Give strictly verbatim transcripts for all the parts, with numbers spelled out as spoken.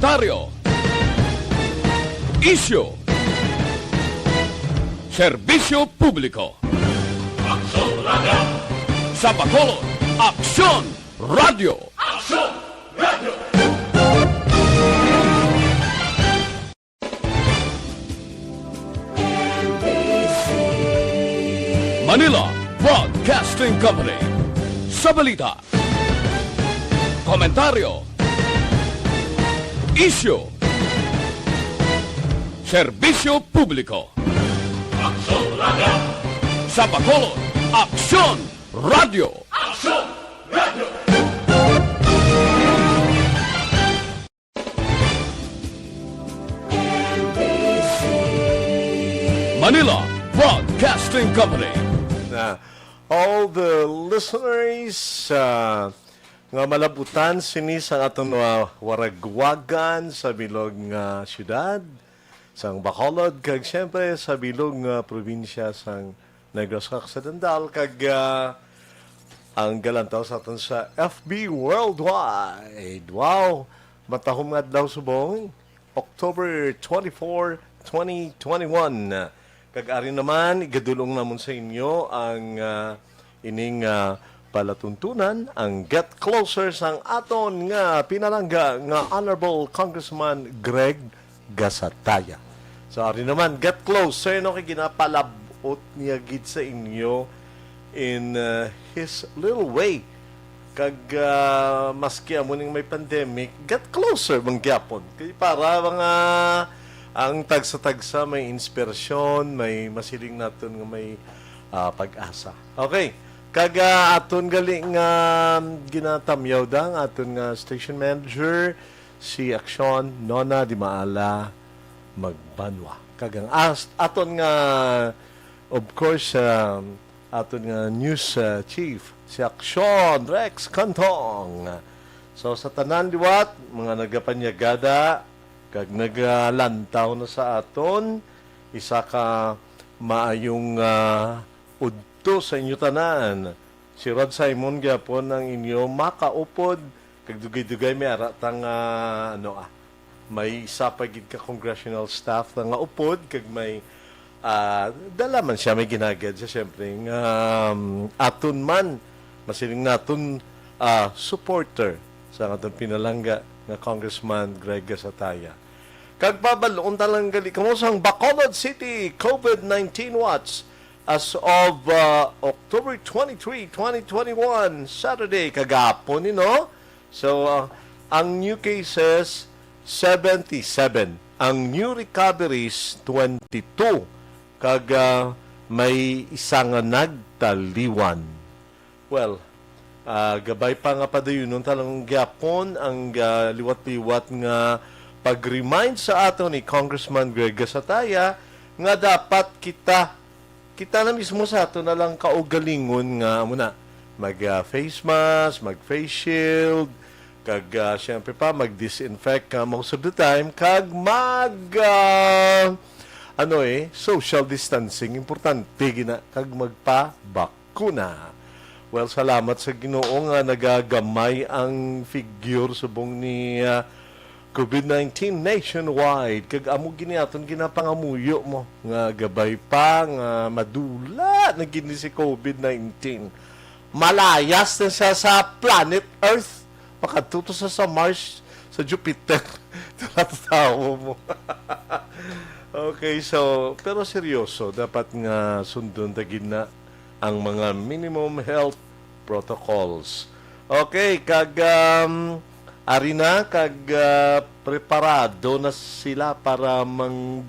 Komentaryo. Isyu. Serbisyo publiko. Aksyon Radio. Sa Bacolod, Aksyon Radio. Aksyon Radio. Manila Broadcasting Company. Sa balita, komentaryo, isyu, serbisyo publiko. Aksyon Radio. Sa Bacolod, Aksyon Radio. Aksyon Radio. Manila Broadcasting Company. Na all the listeners, ah, nga malabutan sini sang aton mga waragwagan sa bilog nga siyudad, sang Bacolod, kag siyempre sa bilog nga probinsya sang Negros Occidental, kag, ah, ang galantaw sa aton sa F B Worldwide. Wow! Matahom nga adlaw subong, October twenty-four, twenty twenty-one. Kag ari naman, igadulong namon sa inyo ang, ah, ining, ah, palatuntunan, ang Get Closer sang aton nga pinalangga nga Honorable Congressman Greg Gasataya. So, ari naman, Get Closer, no, kay ginapalab-ot niya gid sa inyo in, uh, his little way. Kag, uh, maski amo ning may pandemic, get closer man gyapon. Kay para mga ang tagsa-tagsa may inspirasyon, may masiling naton nga may, uh, pag-asa. Okay. Kag, uh, aton gali nga ginatamyaw da ang aton nga station manager, si Aksyon Nona Di Maala Magbanwa. Kag ang as-, aton nga, of course, um, aton nga news, uh, chief, si Aksyon Rex Cantong. So, sa tanan liwat, mga nagapanyagada, kag nagalantaw na sa aton, isa ka maayong, uh, udto sa inyo tanan. Si Rod Simon gyapon ang inyo makaupod, kag dugay-dugay may ara ta nga, ano, ah, may isa pa gid ka congressional staff na nga upod, kag may, ah, dala man siya, may ginagad siya, syempre, nga, um, aton man, masiling naton, ah, supporter sa aton pinalangga nga Congressman Greg Gasataya. Kag pabal-on ta lang gali kamo sang Bacolod City COVID nineteen Watch. As of, uh, October twenty-three, twenty twenty-one, Saturday, kagapon ni, no? So, uh, ang new cases, seventy-seven. Ang new recoveries, twenty-two. Kag, uh, may isa nga nagtaliwan. Well, ah, gabay pa nga padayunon ta lang gyapon ang, ah, liwat-liwat nga pag-remind sa aton ni Congressman Greg Gasataya nga dapat kita, kita na mismo sa aton na lang kaugalingon nga amo na, mag, ah, face mask, mag face shield, kag, ah, syempre pa, mag-disinfect ka most of the time, kag mag, ah, ano eh, social distancing, importante gina, kag magpa-vaccine. Kuna. Well, salamat sa Ginoo nga nagagamay ang figure subong ni, ah, COVID nineteen nationwide. Kag amo gini aton ginapangamuyo mo nga gabay pa nga madula na gini si COVID nineteen. Malayas na siya sa planet Earth. Makadto to sa, sa Mars, sa Jupiter. Tawo mo. Okay, so, pero seryoso, dapat nga sundon ta gid na ang mga minimum health protocols. Okay, kag, um, ari na, kag, uh, preparado na sila para mang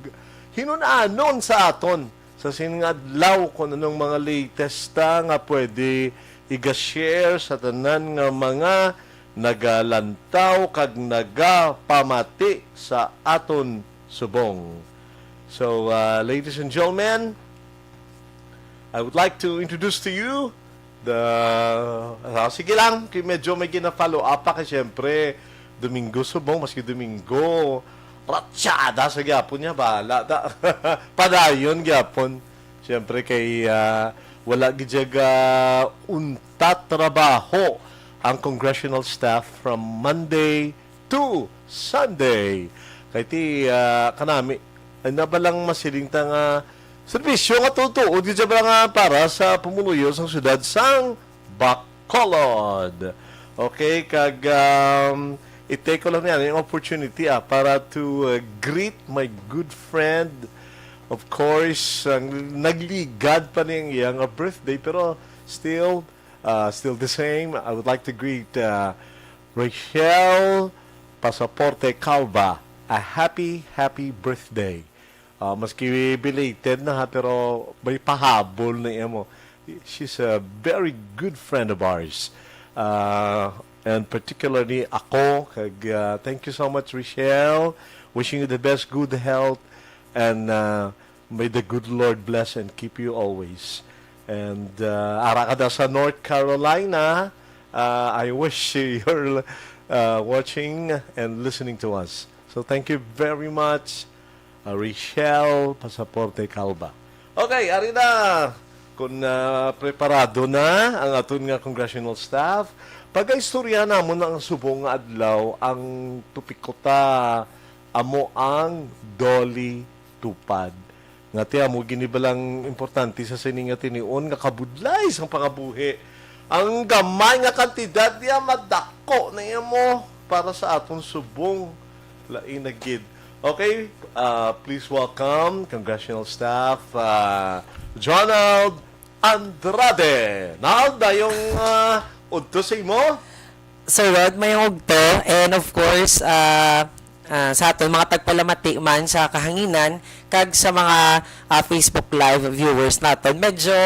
hinun-anon sa aton sa sini nga adlaw, kung anong mga latest ta nga pwede iga-share sa tanan nga mga nagalantaw kag nagapamati sa aton subong. So, uh, ladies and gentlemen, I would like to introduce to you the, ah, sige lang, kay medyo may gina-follow up pa kay siyempre, Domingo subong, maski Domingo, ratsada sa gyapon niya, bahala ta. Padayon gyapon. Siyempre kay, ah, wala gid siya ga untat trabaho ang congressional staff from Monday to Sunday. Kay ti, ah, kanami, ay na ba lang masiling ta nga serbisyo nga tutuod gid siya ba nga para sa pumuluyo sang siyudad sang Bacolod. Okay, kag, um, i-take ko lang niya yung opportunity, ah, para to, uh, greet my good friend. Of course, ang nagligad pa niyang iyang birthday, pero still, uh, still the same. I would like to greet, uh, Rachel Pasaporte Calva a happy, happy birthday. Ah, maski belated na ha, pero may pahabol na iya mo. She's a very good friend of ours. Ah, and particularly ako, kag, ah, thank you so much, Richelle. Wishing you the best, good health, and, ah, may the good Lord bless and keep you always. And, ah, ara ka da sa North Carolina, ah, I wish you're, ah, watching and listening to us. So thank you very much, uh, Richelle Pasaporte Calva. Okay, ari na. Kung, uh, preparado na ang aton nga congressional staff, pagaistorya namon ang subong nga adlaw. Ang topiko ta amo ang Dolly Tupad. Nga ti amo gini balang importante sa sini nga tinion nga kabudlay sang pangabuhi. Ang gamay nga kantidad niya madako na iya mo para sa aton subong. Lain na gid. Okay, uh, please welcome congressional staff, uh, Jonald Andrade. Nald, dayong, uh, udto sa imo. Sir Rod, mayong udto. And of course, uh, uh, sa aton mga tagpalamati man sa kahanginan, kag sa mga, uh, Facebook Live viewers naton. Medyo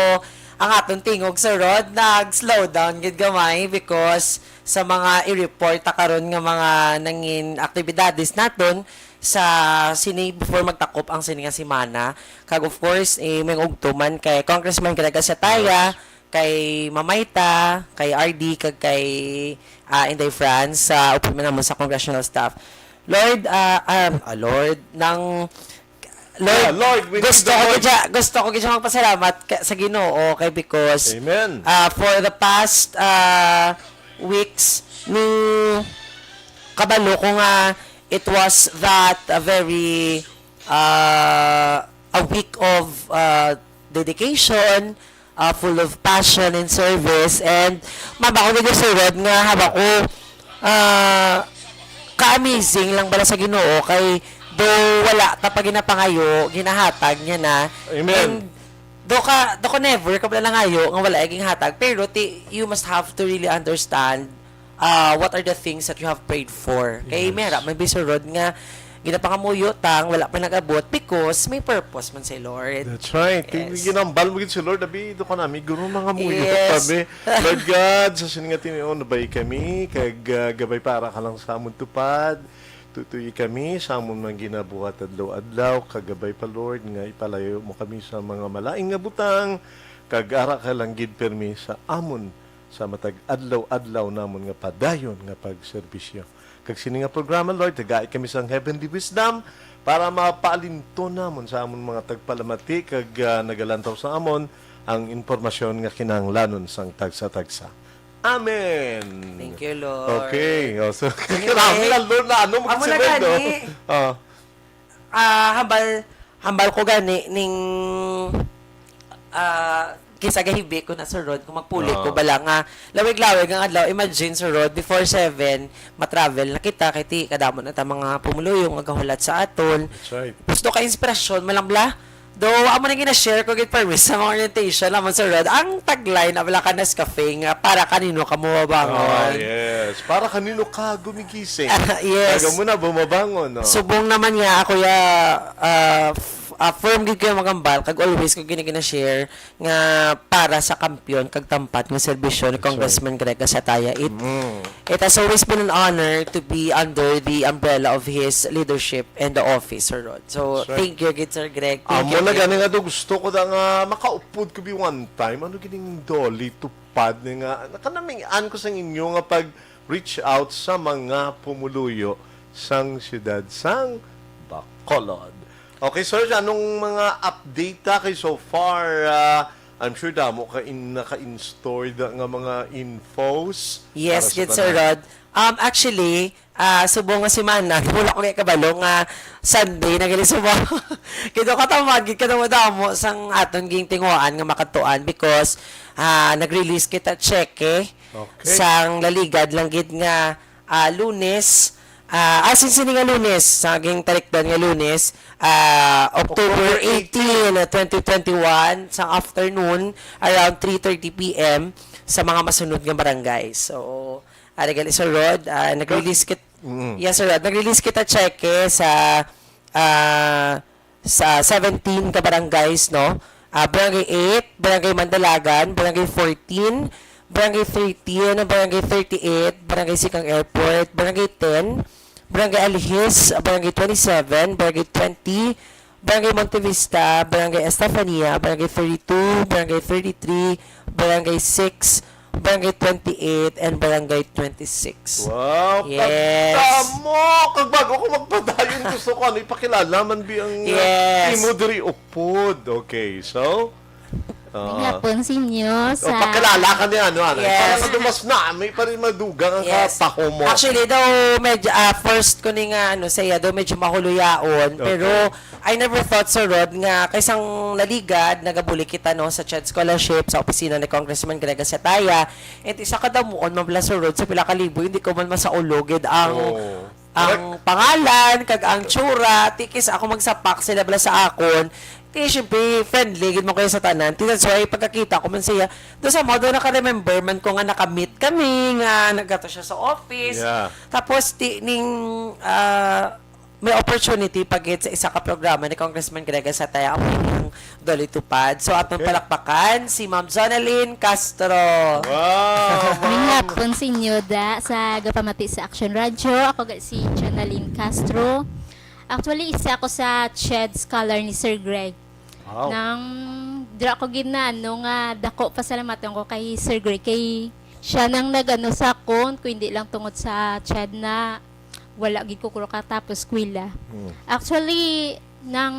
ang aton tingog, Sir Rod, nag-slow down gid gamay because sa mga i-report ta karon nga mga nangin aktibidades naton sa sini before magtakop ang sini nga semana. Kag of course, eh, may ugtuman kay Congressman Greg Aciataya, Yes. kay Mamayta, kay R D, kag kay, ah, Inday France, sa upod man namon sa congressional staff. Lord, ah, ah, ah, Lord, nang Lord, Yeah, Lord, we need gusto the ko Lord. gid siya, gusto ko gid siya magpasalamat ka, sa Ginoo, kay because, Amen. ah, for the past, ah, weeks, ni kabalo ko nga it was that a very, ah, a week of, ah, dedication, ah, full of passion and service. And mabakod gid, Sir Rod, nga haba ko, ah, ka-amazing lang bala sa Ginoo kay do wala ta pa ginapangayo, ginahatag niya na. Amen. And do ka, do ka never ka bala nangayo nga wala ay ginhatag. Pero ti, you must have to really understand, ah, what are the things that you have prayed for. Kay Yes. may ra-, may bisurod nga ginapangamuyo tang wala pa nag-abot because may purpose man si Lord. That's right. Yes. Ginambal mo gid si Lord, abi, do ka nami, guro, mangamuyo Yes. kami. Lord God, sa sini nga tinion, nabay kami, kag, ah, gabay para ka lang sa amon tupad. Tutuyi kami sa amon mga ginabuhat adlaw-adlaw, kag gabay pa, Lord, nga ipalayo mo kami sa mga malain nga butang, kag ara ka lang gid pirmi sa amon sa matag adlaw-adlaw namon nga padayon nga pagserbisyo. Kag sini nga programa, Lord, tagai kami sang heavenly wisdom para mapaalinton namon sa amon mga tagpalamati kag, ah, nagalantaw sa amon ang impormasyon nga kinahanglanon sang tagsa-tagsa. Amen. Thank you, Lord. Okay. Oh, so, Anyway, kailangan lang, Lord, na ano, amo na magsimento. gani. Ah. Ah, hambal, hambal ko gani ning, ah, kisa gahibi ko na, Sir Rod, kung magpuli ko, Ah. bala nga, lawig-lawig ang adlaw. Imagine, Sir Rod, before seven, matravel na kita, kay ti, kadamo na ta mga pumuluyo nga gahulat sa aton. That's right. Gusto ka inspirasyon, malang bala? Do, amo na gina-share ko gid permi sa mga orientation naman, Sir Rod. Ang tagline na bala ka Nescafe nga, "Para kanino ka mabangon?" Ah, yes. Para kanino ka gumigising? Yes. Taga mo na, bumabangon, no? Subong naman nga, ako ya, ah, f-, ah, firm gid ko ya magambal, kag always ko gini gina-share nga para sa kampiyon kag tampat nga serbisyo ni That's right. Congressman Greg Aciataya. It, Mm. it has always been an honor to be under the umbrella of his leadership and the office, Sir Rod. So, That's right. thank you gid, Sir Greg. Thank Amo you na gid. gani nga do, gusto ko da nga makaupod ko bi one time. Ano gining Dolly Tupad ni nga, nakanamian ko sa inyo nga pag reach out sa mga pumuluyo sang siyudad sang Bacolod. Okay, sir, anong mga update ta kay so far? Ah, I'm sure damo ka in, naka-in-stored nga mga infos Yes, para sa gid, Sir tanan. Rod. Um, actually, ah, subong nga semana, wala ko kay kabalo nga Sunday na gali subong. Kito katamad gid, kadamo-damo sang aton gintinguhaan nga makadtuan because, ah, nag-release kita cheque Okay. sang laligad lang gid nga, ah, Lunes. Ah, ah, sin sini nga Lunes, sa gintalikdan nga Lunes, ah, October October eighteen, eighteen. twenty twenty-one, sa afternoon, around three thirty P M, sa mga masunod nga barangay. So, ari gali, Sir Rod, ah, nag-release kit-, Mm. yes, Sir Rod, nag-release kita cheque sa, ah, sa seventeen ka barangays, no? Ah, Barangay eight, Barangay Mandalagan, Barangay fourteen, Barangay thirteen, Barangay thirty-eight, Barangay Siquijang Airport, Barangay ten, Barangay Alihis, Barangay twenty-seven, Barangay twenty, Barangay Montevista, Barangay Estefania, Barangay thirty-two, Barangay thirty-three, Barangay six, Barangay twenty-eight, and Barangay twenty-six. Wow, Yes. kagdamo! Kag bago ko magpadayon, gusto ko ano, ipakilala man bi ang, uh, Yes. imo diri upod. Okay, so, uh, May hapon sa inyo o, sa pakilala ka ni ano, ano, Yes. para madumas na, may pa rin madugang ang Yes. kataho mo. Actually, daw, medyo, ah, first ko ni nga, ano, sa iya, daw medyo mahuloyaon, Okay. pero I never thought, Sir Rod, nga kay sang laligad, nagabuli kita, no, sa CHED Scholarship, sa opisina ni Congressman Greg Gatzatea. And isa ka damuon, man pala, Sir Rod, sa pila ka libo, hindi ko man masaulogid ang, Oo. ang Correct. pangalan, kag ang tsura. Ti kis ako magsapak, sila bala sa akon. Ti, syempre, friendly, gid mo kayo sa tanan. Ti, that's why, pagkakita ko man siya, do sa modo, naka-remember man ko nga naka-meet kami, nga nagkato siya sa office. Yeah. Tapos, ti, ning, ah, may opportunity pa gid sa isa ka programa ni Congressman Greg Gatzatea, ang inyong Doli Tupad. So, atong Okay. palakpakan si Ma'am Jonalyn Castro. Wow, May ma'am. hapon sa inyo, da, sa gapamati sa Action Radio. Ako ga si Jonalyn Castro. Actually, isa ako sa CHED scholar ni Sir Greg. Wow. Nang dira ko gid na, ano, nga dako pasalamatan ko kay Sir Greg, kay siya nang nag-ano sa akon, kung hindi lang tungod sa CHED na wala gid ko kuro katapos eskwela. Mm. Actually, nang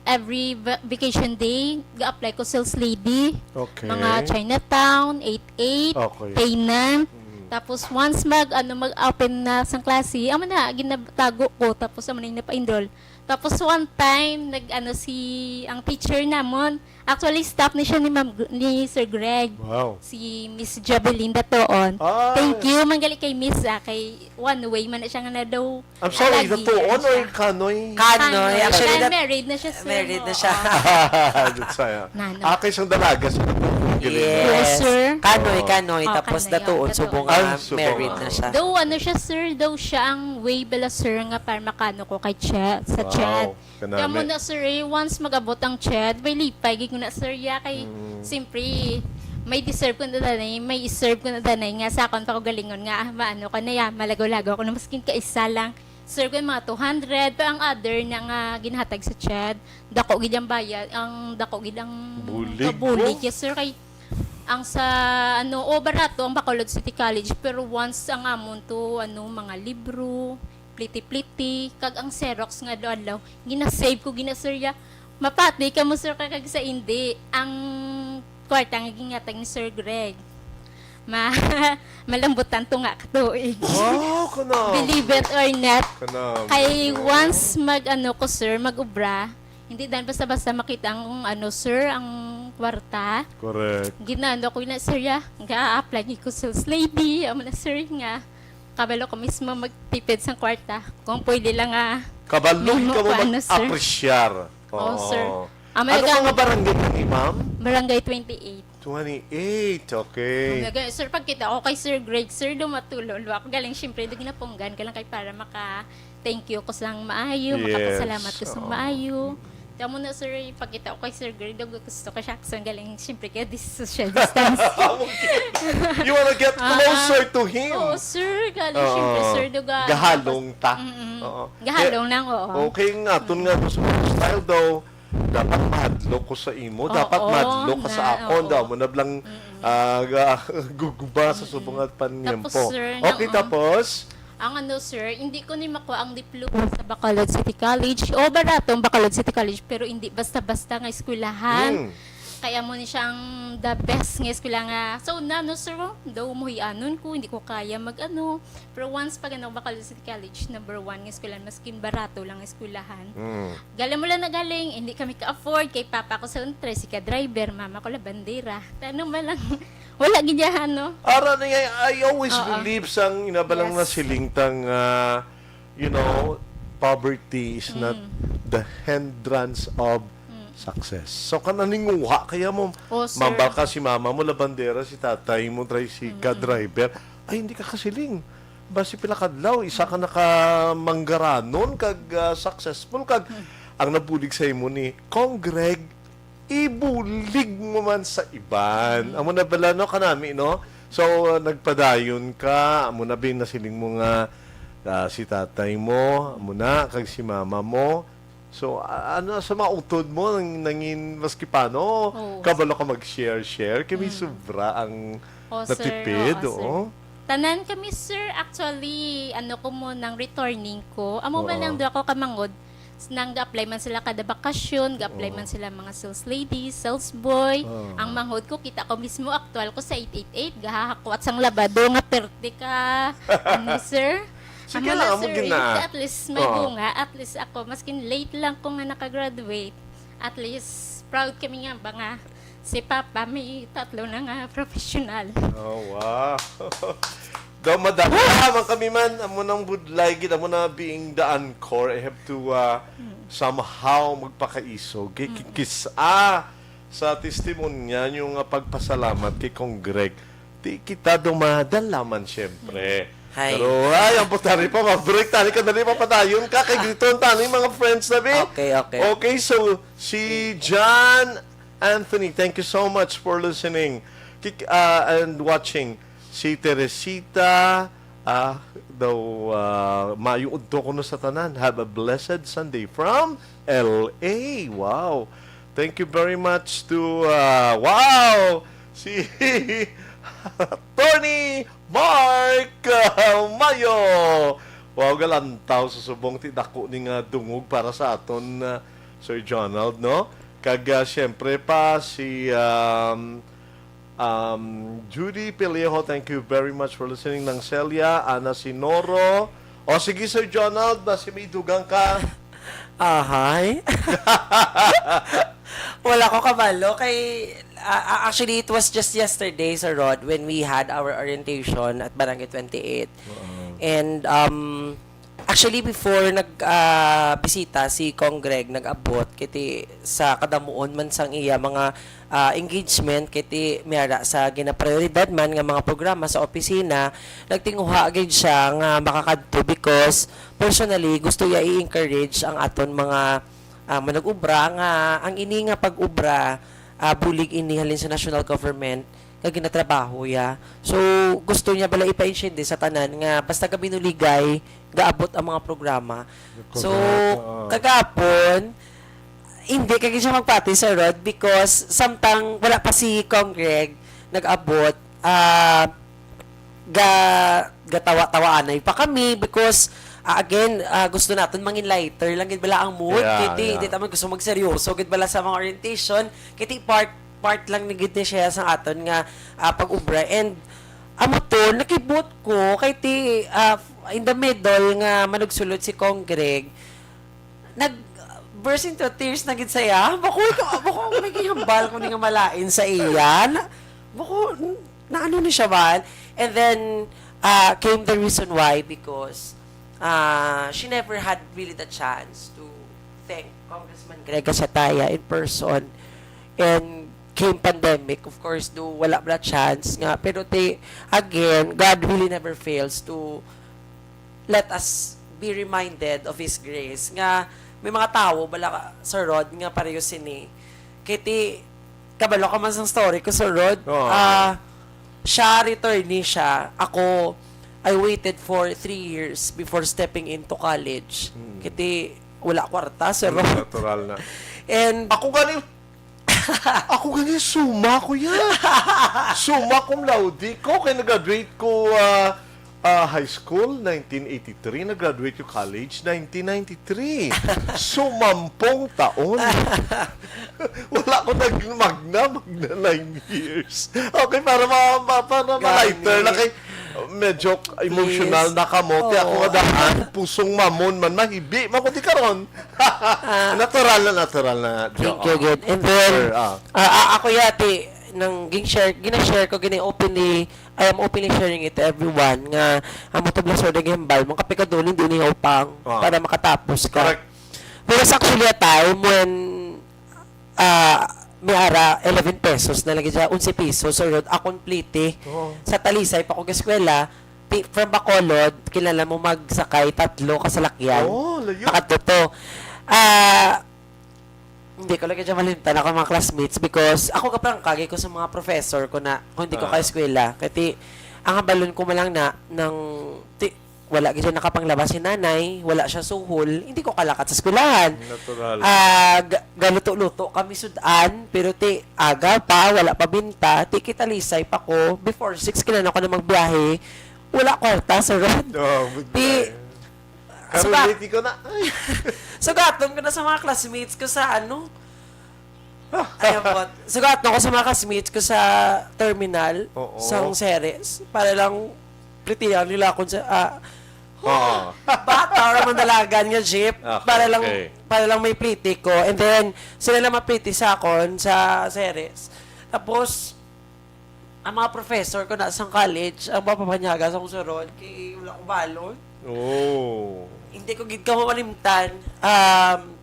every va-, vacation day, ga-apply ko sales lady. Okay. Mga Chinatown, eight eight, Okay. Tainan. Mm. Tapos once mag, ano, mag-open na sang klase, amo na, ginatago ko. Tapos amo na yung napa-enroll. Tapos one time, nag-ano si, ang teacher namon, actually, staff ni siya ni Ma'am Gr-, ni Sir Greg. Wow. Si Miss Javelin Datuon. Ah. Thank you, manggali kay Miss, ah, kay one way man na siya nga na daw. I'm sorry, lagi, Datuon ano or siya? Kanoy? Kanoy. Kanoy. Actually, Kanoy, na-, married na siya, sir, married na no? siya. Oo. That's why, ah. Nano. Ah, kay sang dalaga sa Datuon, galing. Yes. Yes, sir. Kanoy, Oo. Kanoy. Oh, Tapos Kanoy, Datuon, oo, Datuon. Subong Ah, nga Subong, married ah. na siya. Daw ano siya, sir, daw siya ang way bala, sir, nga para makano ko kay CHED, sa Wow. CHED. Kanami. Kamo na, sir, eh, once mag-abot ang CHED, may lipay gid ko na, sir, ya, kay, Mm. siyempre, may deserve ko na danay, may serve ko na danay nga sa akon pa ko galingon nga, ah, maano ko na ya, malagaw-lagaw ko na, maskin ka isa lang. Sir, ko yung mga two hundred, pero ang other na nga ginahatag sa CHED, dako gid ang bayad, ang dako gid ang Bulig, kabulig. no? Yes, sir, kay ang sa, ano, o barato ang Bacolod City College, pero once ang amon to, ano, mga libro, pliti-pliti, kag ang Xerox nga adlaw-adlaw, gina-save ko, gina-, sir, ya. Mapati ka mo, sir, ka-, kag sa indi, ang kwarta nga gingatag ni Sir Greg. Ma-, malambutan to nga katuig. Wow, kanami. Believe it or not. Kanami. Kay once mag, ano ko, sir, mag-ubra, hindi dan basta-basta makita ang, ano, sir, ang kwarta. Correct. Ginano ko na, sir, ya, ga-apply ni ko sales lady, amo na, sir, nga. Kabalo ko mismo magtipid sang kwarta. Kung pwede lang, ah, Kabalo, may ikaw mo mo kuan na, sir. mag-apresyar. Oo, Oo. sir. Ah, Ano malagang ka nga barangay ka ni, ma'am? Barangay twenty-eight. Twenty-eight, okay. Ang laga-, sir, pagkita ko kay Sir Greg, sir, dumatulo. Luwa ko galing, siyempre, doon ginapunggan ka lang kay para maka-thank you ko sang maayo, Yes, makapasalamat ko sang oo. maayo. Tamo na, sir, pagkita ko kay Sir Greg, daw gusto ko siya, kasi galing, siyempre, kaya this social distance. You wanna get Ah, closer to him? Oo, sir, galing, Oo. siyempre, sir, daw ga-, Gahalong ta. Mm-mm. Oo. Gahalong Eh, lang, oo. okay nga, tun nga gusto ko style daw, dapat mahadlok ko sa imo, Oo, dapat mahadlok ka sa na, akon, oo. daw mo na blang, Mm-mm. ah, ga-, gugma sa Mm-mm. subong at panyempo. Tapos, sir, Okay, noon, tapos? ang ano, sir, hindi ko ni makuha ang diploma sa Bacolod City College. O, barato ang Bacolod City College, pero hindi basta-basta nga eskwelahan. Mm. Kaya mo ni siya ang the best nga eskwela nga. So, na, no, sir, oh, daw muhianon ko, hindi ko kaya mag-ano. Pero once pag ano, Bacolod City College, number one nga eskwela, maskin barato lang eskwelahan. Mm. Gala mo lang nagaling, hindi kami ka-afford, kay papa ko sa untres, si ka-driver, mama ko la bandera. Tanong man lang, wala gidyahan, no? Ara na nga, I always Oo. believe sang inabalang Yes. nasilingtang, ah, you know, poverty is not Mm. the hindrance of Mm. success. So, kan naninguha kaya mo, Oh, sir. mambal ka si mama mo, labandera, si tatay mo, try si Mm. ka-driver. Ay, hindi ka kasiling. Basi pila kadlaw, isa ka nakamanggaranon kag, ah, successful kag Mm. ang nabulig sa imo ni Cong Greg, ibulig mo man sa iban. Mm. Amo na bala, no, kanami, no? So, uh, nagpadayon ka, amo na bin nasiling mo nga, ah, si tatay mo, amo na, kag si mama mo. So, a-, ano sa mautod mo, nang-, nangin maski paano, Oo. kabalo ka mag-share-share, kay may Mm. sobra ang Oo, sir. natipid, Oo, sir. oo. Tanan kami, sir, actually, ano ko mo, nang returning ko. Amo man Oo. lang duha ko ka manghod, s-, nang ga-apply man sila kada bakasyon, ga-apply Oo. man sila mga sales lady, sales boy. Oo. Ang manghod ko, kita ko mismo, aktual ko sa eight eight eight, gahahakwat sang labado nga perte ka, ano, sir? Sige Amo lang, na, amo sir, gina-, eh, at least may Oo. bunga, at least ako, maskin late lang ko nga nakagraduate, at least proud kami nga ba nga si Papa may tatlo na nga professional. Oh, wow. Daw madala man kami man, amo nang budlay gid, amo na being the anchor, I have to, uh, Mm. somehow magpakaiso. Ki-, ki-, Mm. kis-, ah, sa testimonya nyo nga pagpasalamat kay Cong Greg, di kita dumadala man, syempre. Hi. Pero, ay, ang putari pa, mag-break tani ka, dali pa, padayon ka, kay griton tani, mga friends na, be. Okay, okay. Okay, so, si John Anthony, thank you so much for listening, kik-, ah, and watching. Si Teresita, ah, daw, ah, maayong udto kuno sa tanan. Have a blessed Sunday from L A. Wow. Thank you very much to, ah, wow, si Attorney Mark, ah, Mayo. Wow, galantaw sa subong ti dako ni nga dungog para sa aton, ah, Sir Jonald, no? Kag, ah, siyempre pa si, um, um, Judy Pelejo, thank you very much for listening. Nang Celia, Ana Sinoro. O sige, Sir Jonald, basi may dugang ka. Ahay. Wala ko kabalo kay, ah, ah, actually, it was just yesterday, Sir Rod, when we had our orientation at Barangay twenty-eight. Wow. And, um, actually, before nag, ah, bisita si Cong Greg, nag-abot kiti sa kadamuon man sang iya mga, ah, engagement, kiti may ara sa ginaprioridad man nga mga programa sa opisina, nagtinguha gid siya nga makakadto because personally gusto iya i-encourage ang aton mga, ah, manag-ubra nga ang ini nga pag-ubra, ah, bulig ini halin sa national government nga ginatrabaho ya. So, gusto niya bala ipaintindi sa tanan nga basta ka binuligay, gaabot ang mga programa. So, Correct, oo. kagapon, hindi kay siya magpati, Sir Rod, because samtang wala pa si Cong Greg nag-abot, ah, ga-, gatawa-tawaanay pa kami because, ah, again, ah, gusto naton mangin lighter lang gid bala ang mood. Yeah, Kay di, yeah. di ta man gusto magseryoso gid bala sa mga orientation. Kay di part, part lang ni gid ni siya sa aton nga, ah, pag-ubra. And amo to, nakibot ko kay ti, ah, in the middle nga manugsulod si Cong Greg, nag-burst into tears na gid saya. Bako, ikaw, bako, may gihambal ko ni nga malain sa iya. Na, bako, n-, naano ni siya man. And then, ah, came the reason why, because, ah, she never had really the chance to thank Congressman Greg Casataya in person. And came pandemic, of course, do wala na chance nga. Pero ti, again, God really never fails to let us be reminded of His grace nga may mga tawo bala ka, Sir Rod, nga pareho sini. Kay ti, kabalo ka man sang story ko, Sir Rod. Oo. Ah, siya, returnee siya. Ako, I waited for three years before stepping into college. Hmm. Kay ti, wala kwarta, Sir Rod. Natural na. And ako gani, ako gani, summa ko yan. Summa cum laude ko, kay nag-graduate ko, ah, Ah, high school, nineteen eighty-three. Nag-graduate ko college, nineteen ninety-three. Sumampung taon. Wala ko nag-, magna, magna nine years. Okay, para ma-, ma-, para ma-lighter na kay medyo emotional na kamo. Kaya ako nga daan, pusong mamon man, mahibi man ko di karon. Natural na, natural na. Thank you, good. And then, ah, ah, ako yati, nang ging-share, gina-share ko, gini-openly, I am openly sharing it to everyone nga ang motor blasor na gihambal mo, kapikadulin, di niya upang para makatapos ka. Correct. There was actually a time when, ah, may ara eleven pesos na lagi siya, onse pesos. So, yun, akong pliti, sa Talisay pa ko eskwela, ti-, from Bacolod, kinala mo magsakay tatlo ka salakyan. Oh, layo. Nakadto to. Ah, hindi ko lagi dyan malimtan ako mga classmates because ako kaprangkagi ko sa mga professor ko na kung hindi ko ka-eskwela. Kaya ti, ang habalon ko malang na, nang, ti, wala gid siya nakapanglaba si nanay, wala siya suhol, hindi ko kalakat sa eskwelahan. Natural. Ah, ga-, galuto-luto kami sudan, pero ti, aga pa, wala pa binta, ti, kitalisay pa ko. Before six, kinahanglan ko na magbiyahe. Wala kwarta, sir. Oh, ti, Karuliti ko na. Ay. Sugaton ko na sa mga classmates ko sa ano. Ay, ambot. Sugaton ko sa mga classmates ko sa terminal, Oo. sa Ceres, para lang plitihan nila akon sa, ah, Oo. bata or mandalagan nga jeep, Okay, para lang, okay. para lang may pliti ko. And then, sila lang mapliti sa akon sa Ceres. Tapos, ang mga professor ko na sa college, ang mapapanyaga sa akong suron, kay wala ko balon. Oh. Hindi ko gid kamo malimtan. Um,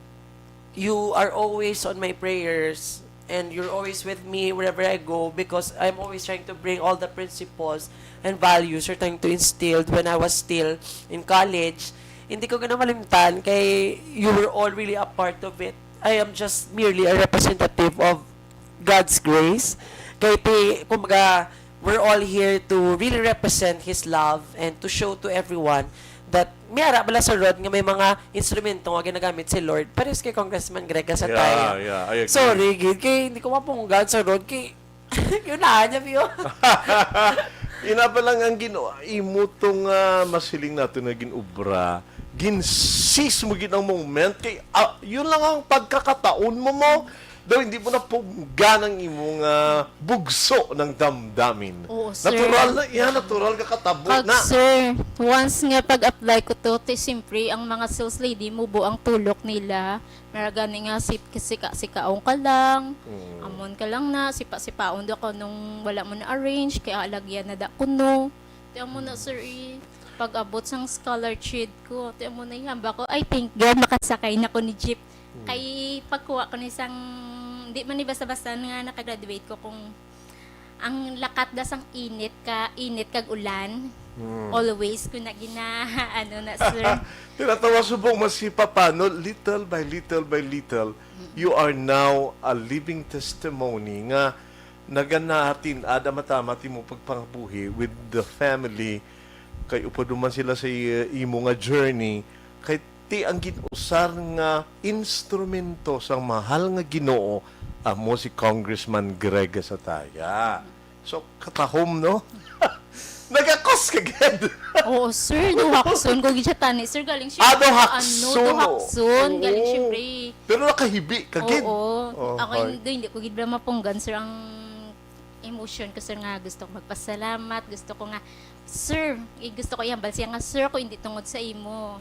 you are always on my prayers, and you're always with me wherever I go, because I'm always trying to bring all the principles and values you're trying to instill when I was still in college. Hindi ko gid na malimtan, kay you were all really a part of it. I am just merely a representative of God's grace. Kay ti, kumbaga, we're all here to really represent His love and to show to everyone that may ara bala sa road nga may mga instrumento nga ginagamit si Lord. Pares kay Congressman Greg Gasataya. Yeah, yeah, I agree. Sorry, gid. Kay hindi ko mapunggan sa road. Kay, yun na, niya, Pio. Ina pa lang ang Ginoo, imo tong, ah, masiling nato nga ginobra. Ginsis mo gid ang moment. Kay, ah, yun lang ang pagkakataon mo mo. Daw hindi mo napunggan ang imong, ah, bugso ng damdamin. Oo, sir. Natural na iya, natural ka katabo Kag, na. Sir, once nga pag-apply ko to, ti, siyempre, ang mga sales lady, mubo ang tulok nila. Mara gani nga, sip-, sika-sikaon ka lang. Mm. Amon ka lang na, sipa-sipaon do ka nung wala mo na-arrange, kaya alagyan na da kuno. Ti, amo na, sir, eh, pag-abot sang scholar trade ko, ti, amo na ihamba ko, "Ay, thank God, makasakay na ko ni jeep." Hmm. Kay pagkuha ko ni sang, di man ni basta-basta nga nakagraduate ko, kung ang lakat da sang init ka, init kag ulan, Hmm. always ko na gina-, ano na, sir. Tinatawa subong mas si Papano, little by little by little, you are now a living testimony nga naganatin ada matama ti mo pagpangabuhi with the family, kay upod man sila sa i-, imo nga journey, kay ti ang gin-usar nga instrumento sang mahal nga Ginoo amo si Congressman Greg Gasataya. So, katahom, no? Nagakos ka gid. Oo, sir. Duhakson ko gid siya tani, sir. Galing siya, Ah, duhakson, ano, duhakson. Oo. Galing, siyempre. Pero nakahibi ka gid. Oo. Oh, Ako, okay. hindi, hindi ko gid ba mapunggan, sir, ang emotion ko, sir, nga gusto ko magpasalamat. Gusto ko nga, sir, eh, gusto ko ihambal siya nga, "Sir, ko hindi tungod sa imo.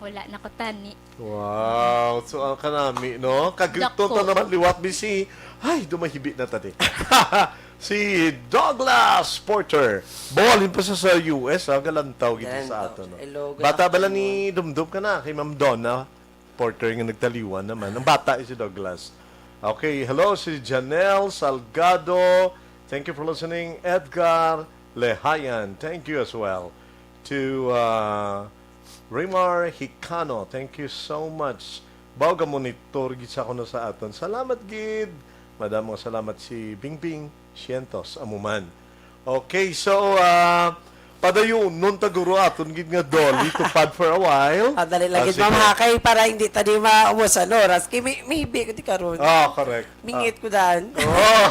Wala na ko tani." Wow. So, ang kanami, no? Kag Dako. Tonto naman liwat, bisi. Ay, dumahibi na tadi. Si Douglas Porter. Bawalin pa sa, sa U S, ha? Galantaw gid sa Galantaw. ato, no? Hello, good Bata bala afternoon. ni Dumdum ka na, kay Ma'am Donna Porter nga nagtaliwan naman. Ang bata is si Douglas. Okay, hello, si Janelle Salgado. Thank you for listening. Edgar Lehayan, thank you as well. To, uh, Rimar Hicano, thank you so much. Baw ga monitor gid sa kuno sa aton. Salamat gid. Madamo nga salamat si Bingbing Sientos, amo man. Okay, so, uh, Padayunon ta guro aton gid nga Dolly Tupad for a while. Ah, dali lang Ah, gid, sige. Ma'am, ha, kay para hindi ta di maubos ang oras. Kay may, maybe ko di karon. Ah, correct. Mingit ko dan. Oh.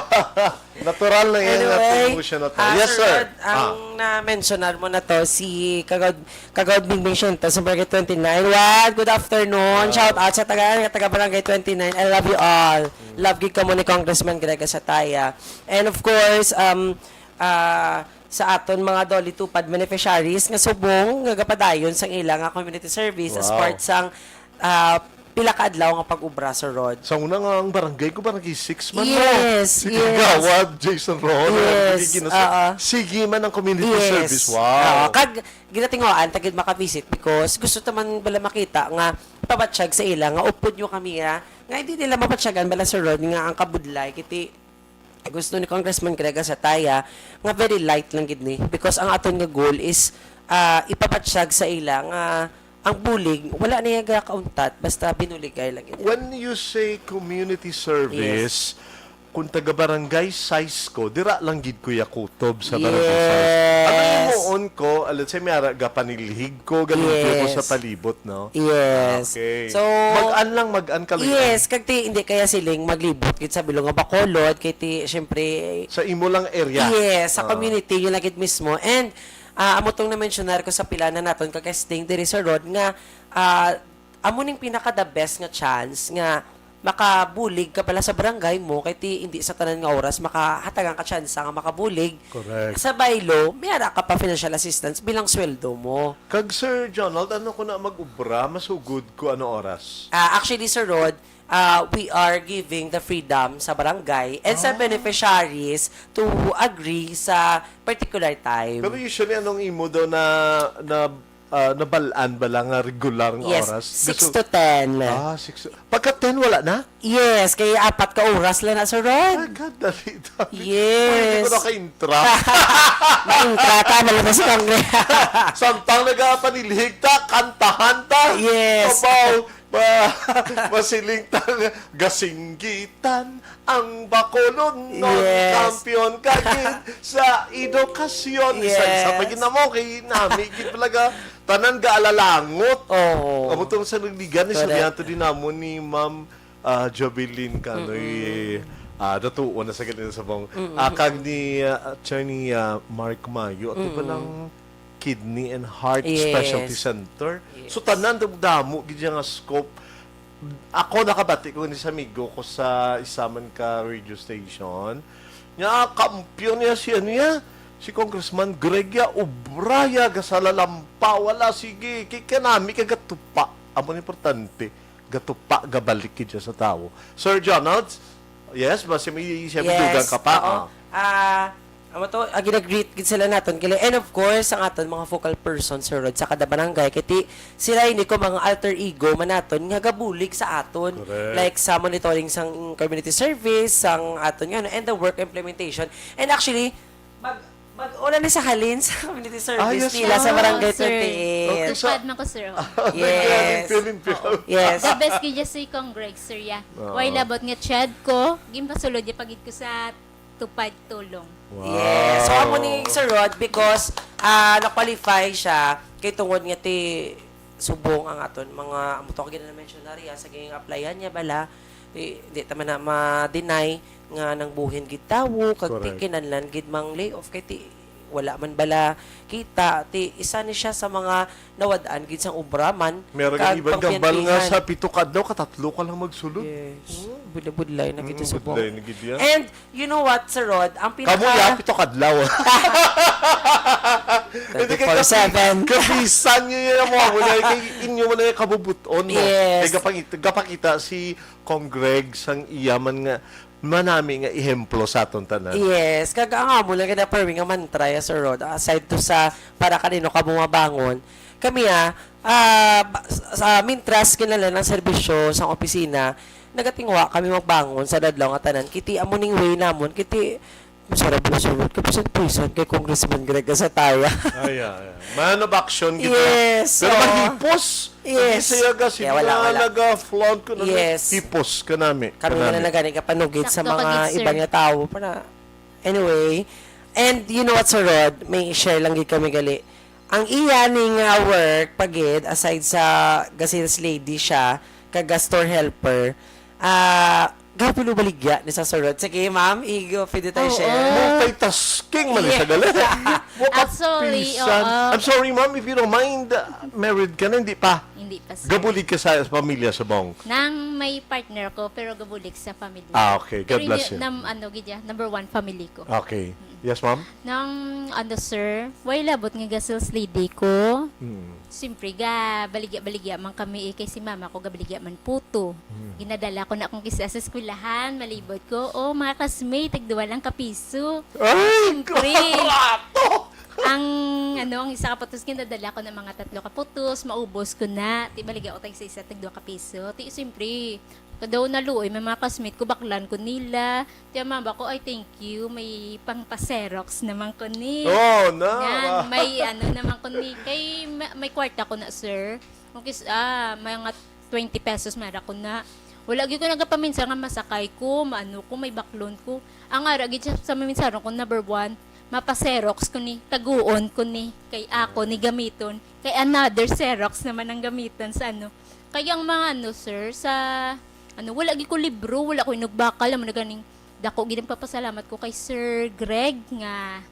Natural na yan, Anyway, natin mo siya na to. Ah, Yes, Sir sir. Rod, ang Ah. na-mentionan mo na to, si Kagawad, Kagawad Bingbing Siento sa Barangay twenty-nine. Rod, good afternoon. Ah. Shout out sa taga, taga Barangay twenty-nine. I love you all. Love gid kamo ni Congressman Greg Asataya. And of course, um, ah, sa aton mga Dolly Tupad beneficiaries nga subong nga gapadayon sang ila nga community service as Wow. part sang, ah, pila ka adlaw nga pag-ubra, Sir Rod. Sa una nga ang barangay ko, barangay six man, no? Yes, Si yes. Kagawad Jason Ron, Yes, ang ginaso-, oo. sige man ang community Yes. service. Wow. Oo, kag ginatinguhaan ta gid makavisit because gusto ta man bala makita nga pabatsyag sa ila nga upod nyo kami, ah, nga hindi nila mabatyagan bala, Sir Rod, nga ang kabudlay kiti gusto ni Congressman Greg Asataya nga very light lang gid ni, because ang aton nga goal is, ah, ipabatsyag sa ila nga ang bulig wala na iya gakauntat basta binuligay lang gid. When you say community service, Yes. kung taga barangay size ko, dira lang gid ko yakutob sa barangay size. Ano yung Yes. muon ko? Ah, let's say, may ara gapanilhig ko, ganun ko sa Yes. palibot, no? Yes. Okay. So, Mag-an lang, mag-an ka lang. Yes, kag ti, hindi kaya siling maglibot gid sa bilog nga Bacolod, kay ti, syempre, Sa imo lang area. Yes, sa Ah. community, yun na gid mismo. And, ah, amo tong na-mentionar ko sa pila na naton ka guesting diri sa Rod nga, ah, amo ning pinaka the best nga chance nga makabulig ka pala sa barangay mo, kay ti, hindi sa tanan nga oras makahatagan ka tsansa nga makabulig. Correct. Sa baylo, may ara ka pa financial assistance bilang sweldo mo. Kag, Sir Jonald, ano ko na mag-ubra? Masugod ko ano oras? Ah, actually, Sir Rod, ah, we are giving the freedom sa barangay and sa Ah. beneficiaries to agree sa particular time. Pero usually, anong imo daw na, na, ah, nabal-an ba lang nga regular nga Yes, oras? six Gusto to ten. Ah, six. Pagka ten, wala na? Yes, kay apat ka oras lang na, Sir Rod. Agad, dali, dali. Yes. Pwede ko naka-intra. Maintra ka, malabas ka ang Samtang nagapanilhig ta, kantahan ta. Yes. Kabaw, ma-, masiling ta nga, gasinggitan ang Bacolod, no? Yes. Kampiyon ka gid sa edukasyon. Isa-isa pa Yes. gid namo, kay nami gid talaga, tanan gaalalangot. Oo. Amo tong sa nagligan, ni Correct. Suryanto din namo ni Ma'am, ah, Jovelyn Canoy, Mm-mm. ah, natuon na sa ganito sa bang, Mm-mm. ah, kag ni, ah, Attorney, ah, Mark Mayo, ato Mm-mm. palang Kidney and Heart Yes. Specialty Center. Yes. So, tanan, damo gid siya nga scope. Ako, nakabati ko ni sa amigo ko sa isa man ka radio station. Nya, kampiyon niya siya niya. Si Congressman Greg ya, ubra ya, gasalalampa, wala, sige. Kay kanami ka gatupa. Amo ni importante. Gatupa, gabalik gid siya sa tawo. Sir Jonald, yes, basi may siya Yes, dugang ka pa. Oo. Ah. Ah, amo to, ah, ginag-greet gid sila naton, kili-, and of course, ang aton mga focal person, Sir Rod, sa kada barangay, kay ti-, sila ini ko mga alter ego man naton nga gabulig sa aton. Correct. Like sa monitoring sang community service, sang aton nga, ano, and the work implementation. And actually, mag-, mag-una ni sa halin sa community service Ah, yes, nila sa ma'am. Barangay Sir. twenty-eight. Okay, so Tupad man ko, sir. Yes. Limpyo, limpyo. Oo. Yes. The best gid si Congreg, sir, ya. Oo. Way labot nga chat ko, ginpasulod niya pa gid ko sa Tupad Tulong. Wow. Yes. So, amo ni Sir Rod because, ah, na-qualify siya kay tungod nga ti subong ang aton mga, amo to, kag na-mention na riya, sa ging-applyan niya bala, di, di ta man na ma-deny nga nangbuhin gid tawo, kag ti Correct. kinahanglan gid mang layoff, kay ti wala man bala kita, ti isa ni siya sa mga nawad-an gid sang obra man, Meron kag iban gambal nga pangpiyantihan. Sa pito ka adlaw, katatlo ka lang magsulod. Yes. Hmm. Budlay-budlay na gid Mm, sa subong. Budlay na gid yan. And you know what, Sir Rod? Ang pinaka Kamu ya, pito ka adlaw. Hindi kay Twenty-four seven. Kapisan niyo yan, mo, mo na, kay inyo mo na yung kabubuton mo. Yes. Kay gapangit-, gapakita si Congreg sang iya man nga manami nga ehemplo sa aton tanan. Yes, kag ang amo lang gid na permi nga mantra ya, Sir Rod, aside to sa para kanino ka bumabangon, kami, ah, ah, ba-, sa, sa, mintras kinahanglan ang serbisyo sa opisina, nagatinguha kami magbangon sa adlaw nga tanan. Kay ti amo ning way namon, kay ti, masarap na, Sir Rod, kay bisan pisan kay Congressman Greg Asataya. Ay, ay, ay. Man of action gid. Yes, Pero oo. Mahipos. Yes. Hindi siya kasi Kaya wala, na wala. Naga-flaunt ko na Yes. Hipos ka nami. Kami Ka na nami. Nagani kapanugid sa Sakto ka mga gid, sir. Iba nga tawo para anyway. And you know what, Sir Rod? May share lang gid kami gali. Ang iya ni nga work pa gid, aside sa ga-sales lady siya, kag ga-store helper, ah, gapulo baligya ni sa Sir Rod. Sige, ma'am, igo, pwede tayo Oo. share. Multitasking man siya Yes. gali. Actually, Kapisan. oo. I'm sorry, ma'am, if you don't mind, uh, married ka na, hindi pa? Hindi pa, sir. Gabulig ka sa pamilya subong? Nang may partner ko, pero gabulig sa family. Ah, okay. God Pero bless hindi you. nam-, ano, gid ya, number one, family ko. Okay. Yes, ma'am? Nang, ano, sir, way labot nga ga-sales lady ko. Mm. Siyempre, ga baligya-baligya man kami, eh, kay si mama ko gabaligya man puto. Mm. Ginadala ko na kung kisa sa eskwelahan, malibot ko, "Oh, mga classmate, tagduwa lang ka piso." Ay, Siyempre. Barato! Ang, ano, ang isa ka putos, ginadala ko na mga tatlo ka putos, maubos ko na. Ti, baligya ko tag isa-isa, tagduwa ka piso. Ti, siyempre, kadaw na luoy, may mga classmate ko, baklan ko nila. Ti, ang mama ko, "Ay, thank you, may pang pa-Xerox naman ko ni." Oh, na. Yan, may ano naman ko ni. Kay ma-, may kwarta ko na, sir. Kung kis-, ah, mga twenty pesos, mara ko na. Wala gyud ko nagapaminsan nga masakay ko, maano ko, may baklon ko. Ang ara gid siya sa maminsaron ko, number one, mapa-Xerox ko ni, taguon ko ni, kay ako ni gamiton, kay another Xerox naman ang gamiton sa ano. Kaya ang mga ano, sir, sa, ano, wala gid ko libro, wala ko inugbakal, amo na ganing dako gid ang papasalamat ko kay Sir Greg nga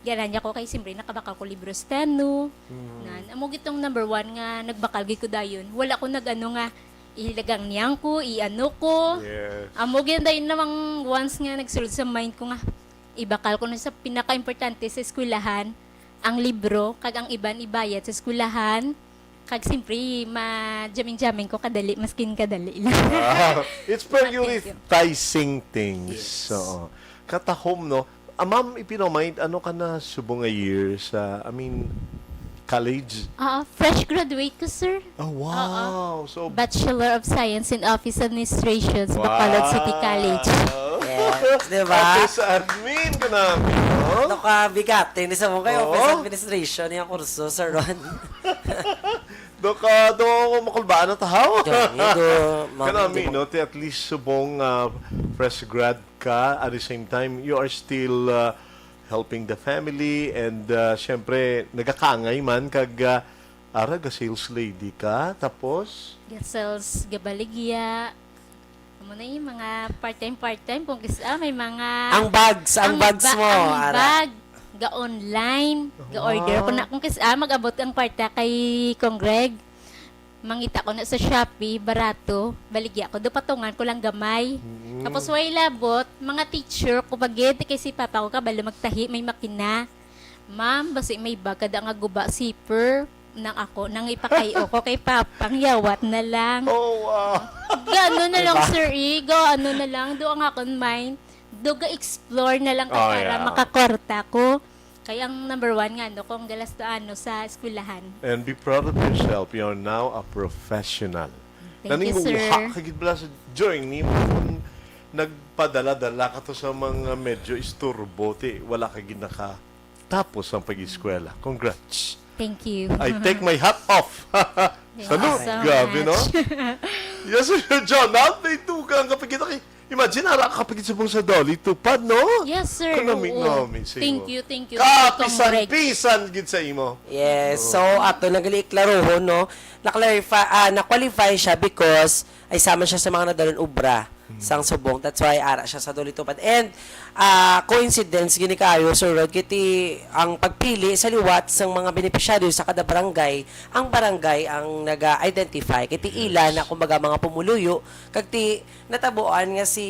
gianan niya ko kay siyempre nakabakal ko libro steno. Mm. Nan, amo gid tong number one nga nagbakal gid ko dayon. Wala ko nag-ano nga ilagang niyang ko, i-ano ko. Yes. Amo gid dayon namang once nga nagsulod sa mind ko nga ibakal ko na sa pinaka-importante sa eskwelahan, ang libro, kag ang iban ibayad sa eskwelahan, kag siyempre, ma-jamming-jamming ko kadali, maskin kadali lang. Ah, it's Thank you. prioritizing things. Yes. Oo. Katahom, no? Ah, ma'am, if you don't mind, ano ka na subong nga year sa, I mean, college? Ah, fresh graduate ko, sir. Oh, wow. Oo. So, Bachelor of Science in Office Administration sa Bacolod City College. Wow. Yes, di ba? Office admin ka namin, no? Ano ka, bigat, eh, ni sa mong kay Oo. Office Administration, yung kurso, Sir Ron. Do ka, do ako makulbaan na tahaw. Gani, do, ma'am, Kanami, di mo no? Ti at least subong, ah, fresh grad ka, at the same time, you are still, ah, helping the family, and, ah, syempre, nagakangay man, kag, ah, ara, ga-sales lady ka, tapos? Ga-sales, gabaligya. Amo na yung mga part-time, part-time. Kung kis-, ah, may mga Ang bags, ang ang bags ba-, mo, ang ara. bag, ga-online, ga-order ko Wow. na. Kung kis-, ah, mag-abot ang kwarta kay Kong Greg, mangita ko na sa Shopee, barato, baligya ko. Do patungan ko lang gamay. Mm. Tapos, way labot, mga teacher ko pa gid, kay si papa ko kabalo magtahi, may makina. "Ma'am, basi may bag ka da nga guba, zipper." Nang ako, nang ipakayo ko kay Papang, yawat na lang. Oh, wow. Gano na lang, Diba? Sir E. Gano na lang. Do ang akon mind. Do ga-explore na lang ka Oh, para yeah. makakorta ko. Kay ang number one nga, no, kung galastoano sa eskwelahan. And be proud of yourself. You're now a professional. Thank you, sir. Naninguha ka gid bala sa journey mo kung nagpadala-dala ka to sa mga medyo isturbo, ti wala ka gid nakatapos ang pag-eskwela. Congrats. Thank you. I take my hat off. Thank you Salud. so Grabe, no? much. Yes, Sir John. Now, may dugang ka pa gid. Imagine, ara ka pa gid subong sa Dolly Tupad, no? Yes, sir. Kanami, Oo. nami sa Thank imo. you, thank you. Kapisan-pisan gid sa imo. Yes, Oo. so ato na gali iklarohon, no? Na-clarify, ah, na-qualify siya because ay sama siya sa mga nadalon obra Hmm. sang subong. That's why ara siya sa Dolly Tupad. And, ah, coincidence gini kaayo, Sir Rod, kay ti ang pagpili sa liwat sang mga benepisyaryo sa kada barangay, ang barangay ang naga-identify. Kay ti ila Yes. na, kumbaga, mga pumuluyo, kag ti natabuan nga si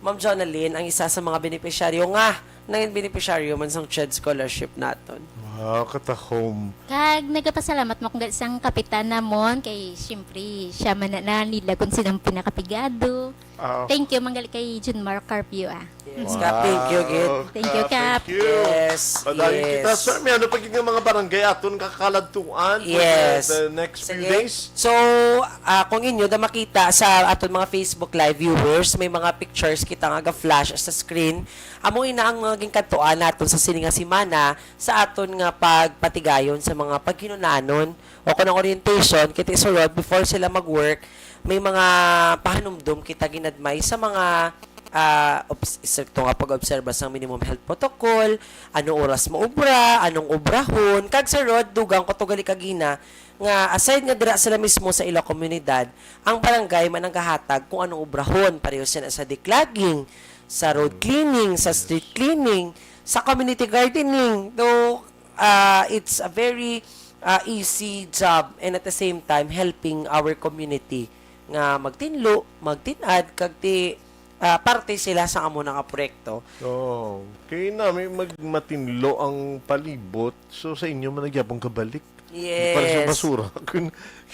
Ma'am Jonalyn ang isa sa mga benepisyaryo nga nangin benepisyaryo man sang CHED scholarship naton. Wow, katahom. Kag nagapasalamat mo kung sang kapitan namon kay siyempre siya man na, na nila kung sino ang pinakapigado. Ah. Thank you, manggali kay Junmar Carpio, ah. Yes, Wow. Kap, thank you, gid. Thank you, Kap, Kap. thank you. Yes, Padayon yes. kita. Sir, may ano pa gid nga mga barangay aton kakaladtuan for Yes. the, the next few Sige. days? So, ah, kung inyo da makita sa aton mga Facebook Live viewers, may mga pictures kita nga ga-flash sa screen. Amo ina ang mga ginkadtuan naton sa sini nga semana sa aton nga pagpatigayon sa mga paghinunanon o kanang orientation, kay ti sulod, before sila mag-work, may mga pahanumdom kita ginadmay sa mga, ah, obs-, sa ito nga pag-obserba sang minimum health protocol, ano oras maubra, anong ubrahon, kag Sir Rod, dugang ko to gali kagina, nga aside nga dira sila mismo sa ila komunidad, ang barangay man ang gahatag kung anong ubrahon, pareho sila sa declogging, sa road cleaning, sa street cleaning, sa community gardening. Though, ah, it's a very, ah, easy job and at the same time helping our community nga magtinlo, magtin-ad, kag ti, ah, parte sila sa amo na nga proyekto. Oh, kay nami mag-, matinlo ang palibot, so sa inyo man nagyapon kabalik. Yes. Para sa basura, kun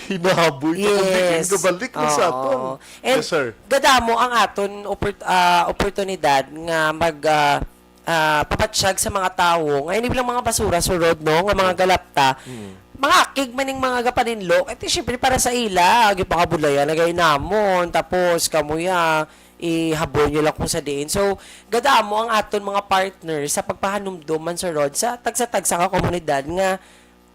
hinahaboy ka, kung diin Yes. kabalik man sa Oo. aton. And Yes, sir. gadamo ang aton opor-, ah, oportunidad nga mag, ah, ah, papatyag sa mga tawo nga ini bilang mga basura, Sir Rod, no, nga mga galapta, Mm. mga akig man ning mga gapaninlo, kay ti, syempre, para sa ila, gipangabulayan na gay namon, tapos kamuya, ihabol nyo lang kung sa diin. So, gadamo ang aton mga partner sa pagpahanumdom man, Sir Rod, sa tagsa-tagsa ka komunidad nga,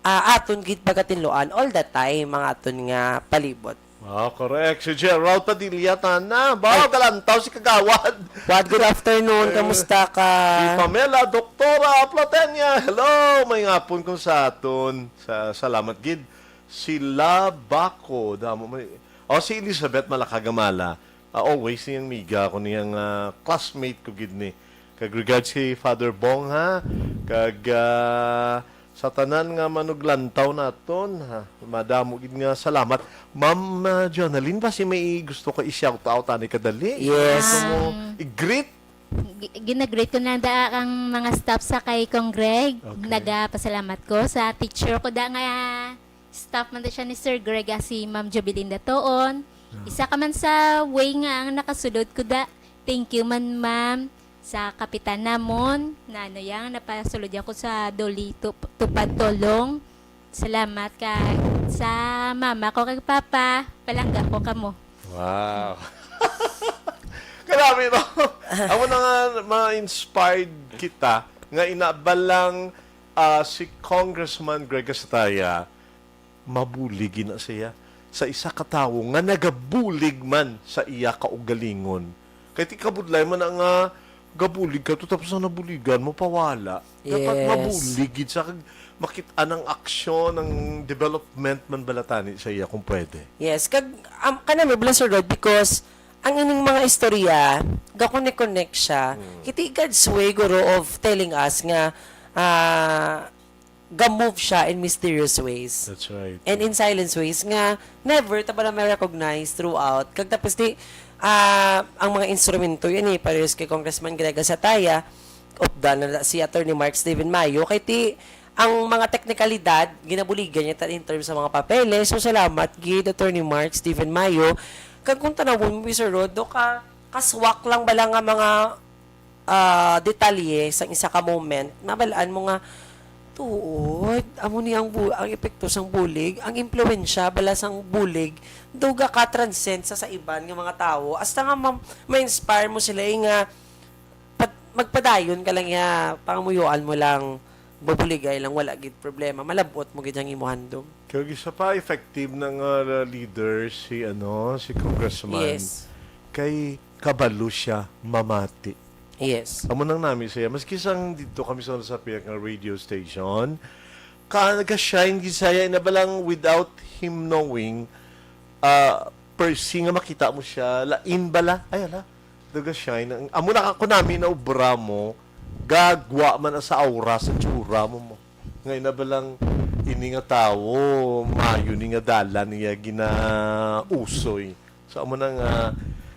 ah, aton gid pagatinluan all the time ang aton nga palibot. Ah, correct. Si Gerald Padilla, tana. Ba, Ay. galantaw si Kagawad. What? Good afternoon. Eh, Kamusta ka? Si Pamela, Doktora Platenia. Hello, may ngapon kung sa aton. Sa, salamat gid. Si La Baco, damo may, oh, si Elizabeth Malakagamala. Ah, always niyang miga ako niyang, ah, classmate ko gid ni. Kag regards kay Father Bong, ha? Kag, ah, sa tanan nga manuglantaw naton, ha? Madamo gid nga salamat. Ma'am, ah, Jonalyn, basi may gusto ka i-shout out ani kadali? Yes. Gusto mo Um, i-greet? Gi-, ginagreet ko na da ang mga staff sa kay Kong Greg. Okay. Nagapasalamat ko sa teacher ko da nga staff man da siya ni Sir Greg, ah, si Ma'am Jovelinda Toon. Ah. Isa ka man sa way nga ang nakasulod ko da. Thank you man, ma'am, sa kapitan namon, na ano yang napasulod ako sa Doli Tup-, Tupad Tolong. Salamat ka sa mama ko kag papa. Palangga ko kamo. Wow. Grabe, no? Amo na nga, ma-inspired kita nga inabalang, ah, si Congressman Greg Casataya, mabulig na siya sa isa ka tawo nga nagabulig man sa iya kaugalingon. Kay ti kabudlay man na nga gabulig ka to, tapos ang nabuligan mo, pawala. Dapat Yes. mabulig gid sa kag makit-an ang aksyon, ang development man bala tani sa iya kung pwede. Yes, kag, um, kanami, Blessed Lord, because ang ining mga istorya, ga-connect-connect siya. Mm. Kiti God's way, guro, of telling us nga, ah, ga-move siya in mysterious ways. That's right. And in silence ways nga never ta bala ma-recognize throughout. Kag tapos di, ah, ang mga instrumento yan eh, parehas kay Congressman Greg Casataya, updan na si Attorney Mark Steven Mayo, kay ti, ang mga teknikalidad, ginabuligan niya ta in terms sa mga papeles. So, salamat gid, Attorney Mark Steven Mayo. Kag kung tanawon mo, Mister Rod, do ka, kaswak lang bala nga mga, ah, detalye sang isa ka moment, nabal-an mo nga, tuod, amo ni ang bu-, ang epekto sang bulig, ang impluwensya bala sang bulig, do ga ka-transcend sa, sa iban nga mga tawo, hasta nga ma-, ma-inspire mo sila, eh, nga, pat-, magpadayon ka lang ya, pangamuyoan mo lang, bubuligay lang, wala gid problema, malab-ot mo gid ang imo handom. Kag isa pa, effective na nga leader si, ano, si Congressman. Yes. Kay kabalo siya mamati. Yes. Amo nang nami siya. Maski sang dito kami sa, sa pihak nga radio station, ka, nag-shine gid siya, ina ba lang without him knowing, ah, per se nga makita mo siya, lain bala, ay, ala, nag-shine. Ang, amo na ako nami na obra mo, gagwa man sa aura, sa tsura mo, mo. Nga ina ba lang, ini nga tawo, mayo ni nga dalan niya ginausoy. So, amo na nga,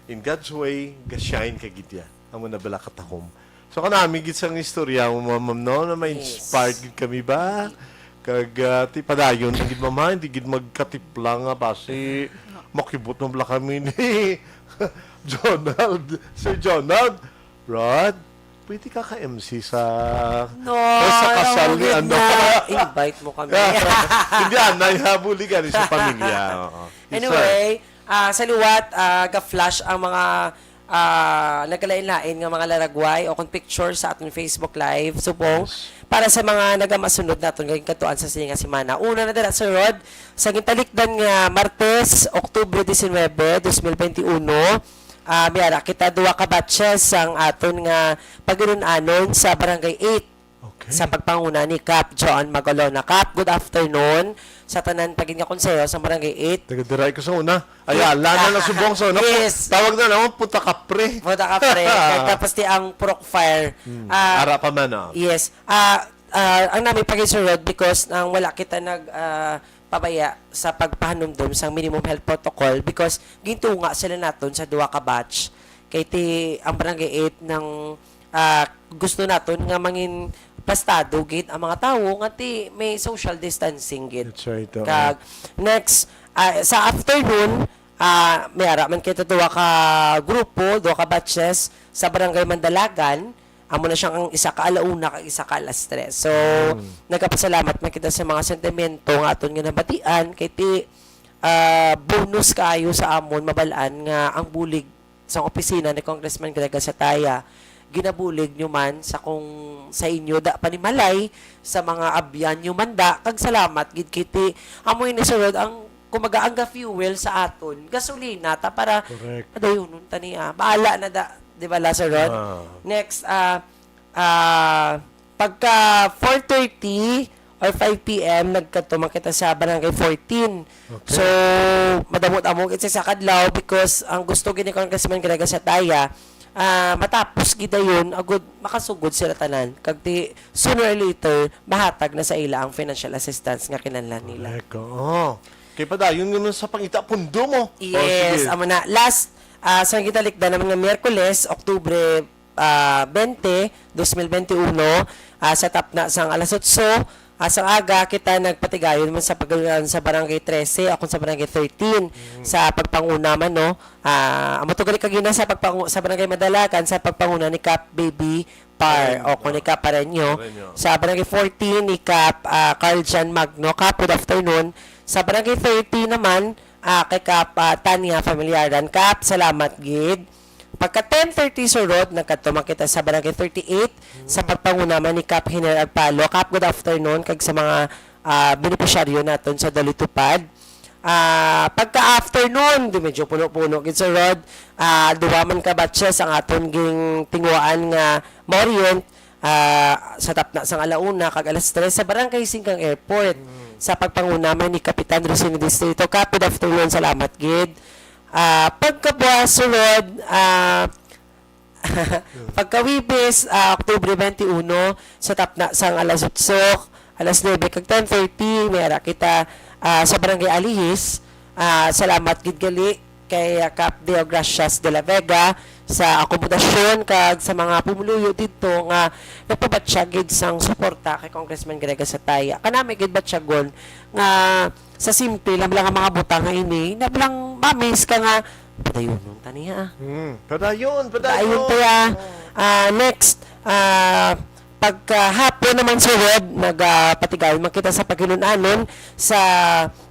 in God's way, ga-shine ka gid ya. Amo na bala katahom. So, kanami gid sang istorya mo, ma'am, ma'am, no? Na ma-inspired Yes. gid kami ba? Kag, ah, ti padayon na gid, ma'am, ha? Hindi gid magkatipla nga basi makibot mo bala kami ni Jonald. Sir Jonald, Rod, pwede ka ka-M C sa, No, sa kasal ni hindi ano? na. Invite mo kami. Hindi, anay, ha? Buligan sa pamilya. Oo. Yes, sir. Anyway, ah, sa liwat, ah, ga-flash ang mga, ah, nagkalain-lain nga mga laragway o kung picture sa aton Facebook Live. Subong, Yes. para sa mga nagamasunod naton nga katuan sa sini nga semana. Una na dala, Sir Rod, sa gintalikdan nga Martes, Oktubre diecinuebe, dos mil veintiuno, Ah, may ara kita duha ka batches sang aton nga pag-inunanon sa Barangay eight. Okay. Sa pagpanguna ni Kap John Magalona. Kap, good afternoon sa tanan pa gid nga konseho sa Barangay eight. Taga diray ko sa una. Ayala na lang subong sa una. Yes. Tawag na naman, puta kapre. Puta ka, pre. Tapos di ang Purok Fire. Hmm. Ah, Ara pa man, oh. Yes. Ah, ah, ang nami pagisulod because nang wala kita nag ah, pabaya sa pagpahanumdom sang minimum health protocol because gintunga sila naton sa duha ka batch. Kay ti ang Barangay eight nang ah, gusto naton nga mangin plastado gid ang mga tawo nga ti may social distancing gid. That's right, oo. Kag next, ah, sa afternoon, ah, may ara man kita duha ka grupo, duha ka batches sa Barangay Mandalagan. Amo na siyang ang isa ka alauna kag isa ka alas tres. So, Mm. nagapasalamat man kita sa mga sentimento nga aton nga nabatian kay ti ah, bonus kaayo sa amon mabal-an nga ang bulig sa opisina ni Congressman Greg Gasataya ginabulig nyo man sa kung sa inyo da panimalay sa mga abyan nyo man da kag salamat gid kiti amo ini sulod ang kumaga ang ga-fuel sa aton gasolina ta para Correct. Padayunon ta niya baala na da di ba la sulod Ah. next ah ah, pagka four thirty or five p.m. nagkadto man kita sa Barangay fourteen. Okay. So, madamo-damo gid sa kadlaw because ang gusto gid ni Congressman Greg Gasataya, ah, matapos gid dayon agud makasugod sila tanan kag di sooner or later mahatag na sa ila ang financial assistance nga kinahanglan nila. Correct. Oo. Kay padayon nga man sa pangita pundo mo. Oh, Yes, sige. Amo na. Last, ah, sa gitalikdan naman nga Miyerkules, Oktubre ah, twenty, twenty twenty-one, ah, sa tapna sang alas otso, ah, sang aga, kita nagpatigayon man sa pagduluan sa Barangay trese, akon sa Barangay thirteen, sa pagpanguna man, no? Ah, amo to gali kagina sa pagpangu-, sa Barangay Madalagan, sa pagpanguna ni Kap Baby Par, Pareño. o kung ni Kap Pareño. Pareño. Sa Barangay fourteen, ni Kap ah, Carl Jan Magno. Kap, good afternoon. Sa Barangay thirty naman, ah, kay Kap ah, Tanya Familiaran. Kap, salamat gid. Pagka ten thirty surod, nagkadto man kita sa Barangay thirty-eight, sa pagpanguna man ni Kap Hiner Agpalo. Kap, good afternoon, kag sa mga ah, benepisyaryo naton sa Dalitupad. Ah, pagka afternoon, di medyo puno-puno gid surod. Ah, duha man ka batches ang aton ging tinguhaan nga ma-orient ah, sa tapna sang alauna kag alas tres sa Barangay Singkang Airport. Sa pagpanguna man ni Kapitan Rosino Distrito. Kap, good afternoon, salamat gid. Ah, pagkabuas sulod, ah, pagkawibis, ah, Oktubre twenty-one, sa tapna sang alas otso, alas nuebe kag ten thirty, may ara kita ah, sa Barangay Alihis. Ah, salamat gid gali kay ah, Kap Deogracias de la Vega sa akomodasyon kag sa mga pumuluyo didto nga nagpabatya gid sang suporta kay Congressman Greg Gasataya. Kanami gid batyagon nga sa simple lang lang nga mga butang nga ini, na lang mamis ka nga padayunon ta niya. Hmm. Padayon, Padayon padayon. ta ya. Ah, next, ah, pagkahapon naman sulod, nagapatigayon man kita sa paghinunanon sa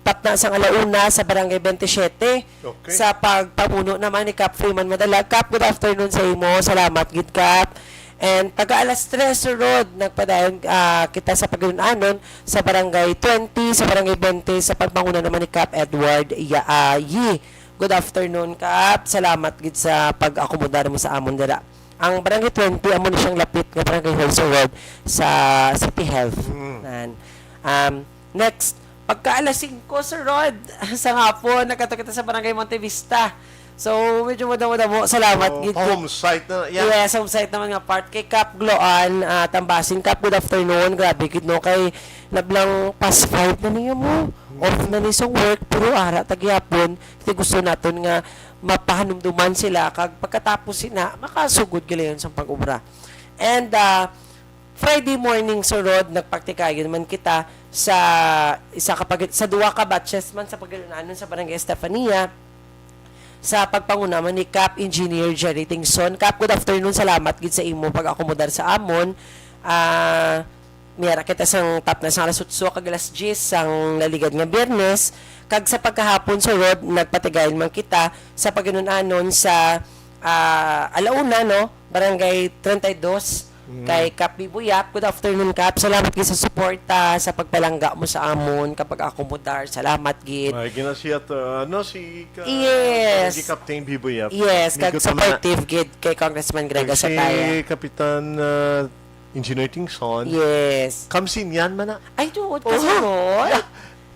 tapna sang alauna sa Barangay twenty-seven. Okay. Sa pagpamuno naman ni Kap Freeman Madalag. Kap, good afternoon sa imo. Salamat gid, Kap. And pagka alas tres sulod, nagpadayon ah, kita sa paghinunanon sa Barangay twenty, sa Barangay twenty, sa pagpanguna naman ni Kap Edward Ya- ah, Yi. Good afternoon, Kap. Salamat gid sa pag-akomodar mo sa amon dira. Ang Barangay twenty, amo ni siyang lapit nga barangay hall sa ward sa City Health. Mm. Nan. Um, next, pagka alas singko sa road, sa hapon, nagkadto kita sa Barangay Monte Vista. So, medyo madamo-damo. Salamat Oh, gid. pa home site na. Yeah. Yes, home site naman nga part. Kay Kap Gloan, ah, Tambasin. Kap, good afternoon. Grabe gid, no? Kay nablang past five na niya mo. Off na ni sa work, pero ara tagyapon. Kay gusto naton nga mapahanumduman sila. Kag pagkatapos sina, makasugod gilayon sa pag-obra. And, ah, Friday morning, surod, nagpaktikayon man kita sa isa ka pag-, sa duha ka batches man sa paghinunanon sa Barangay Estefania sa pagpanguna man ni Kap Engineer Jerry Tingson. Kap, good afternoon. Salamat gid sa imo pag-akomodar sa amon. Ah, may ara kita sang tapna sang alas otso kag alas diyes sang naligad nga Biyernes. Kag sa pagkahapon, surod, nagpatigayon man kita sa paghinunanon sa ah, alauna, no? Barangay treinta y dos, Mm. Kay Kap Bibo Yap, good afternoon, Kap. Salamat gid sa suporta, sa pagpalangga mo sa amon, kapag akomodar. Salamat gid. Ay, ginasiyat, uh, ano, si Ka-, Yes. si Captain Bibo Yap. Yes, Migot kag naman na. supportive gid kay Congressman Greg Kay si Asataya. Kapitan, uh, Engineer Tingson. Yes. Kamsin yan man na. Ay, tuod ka, Oh. Sir? Yeah.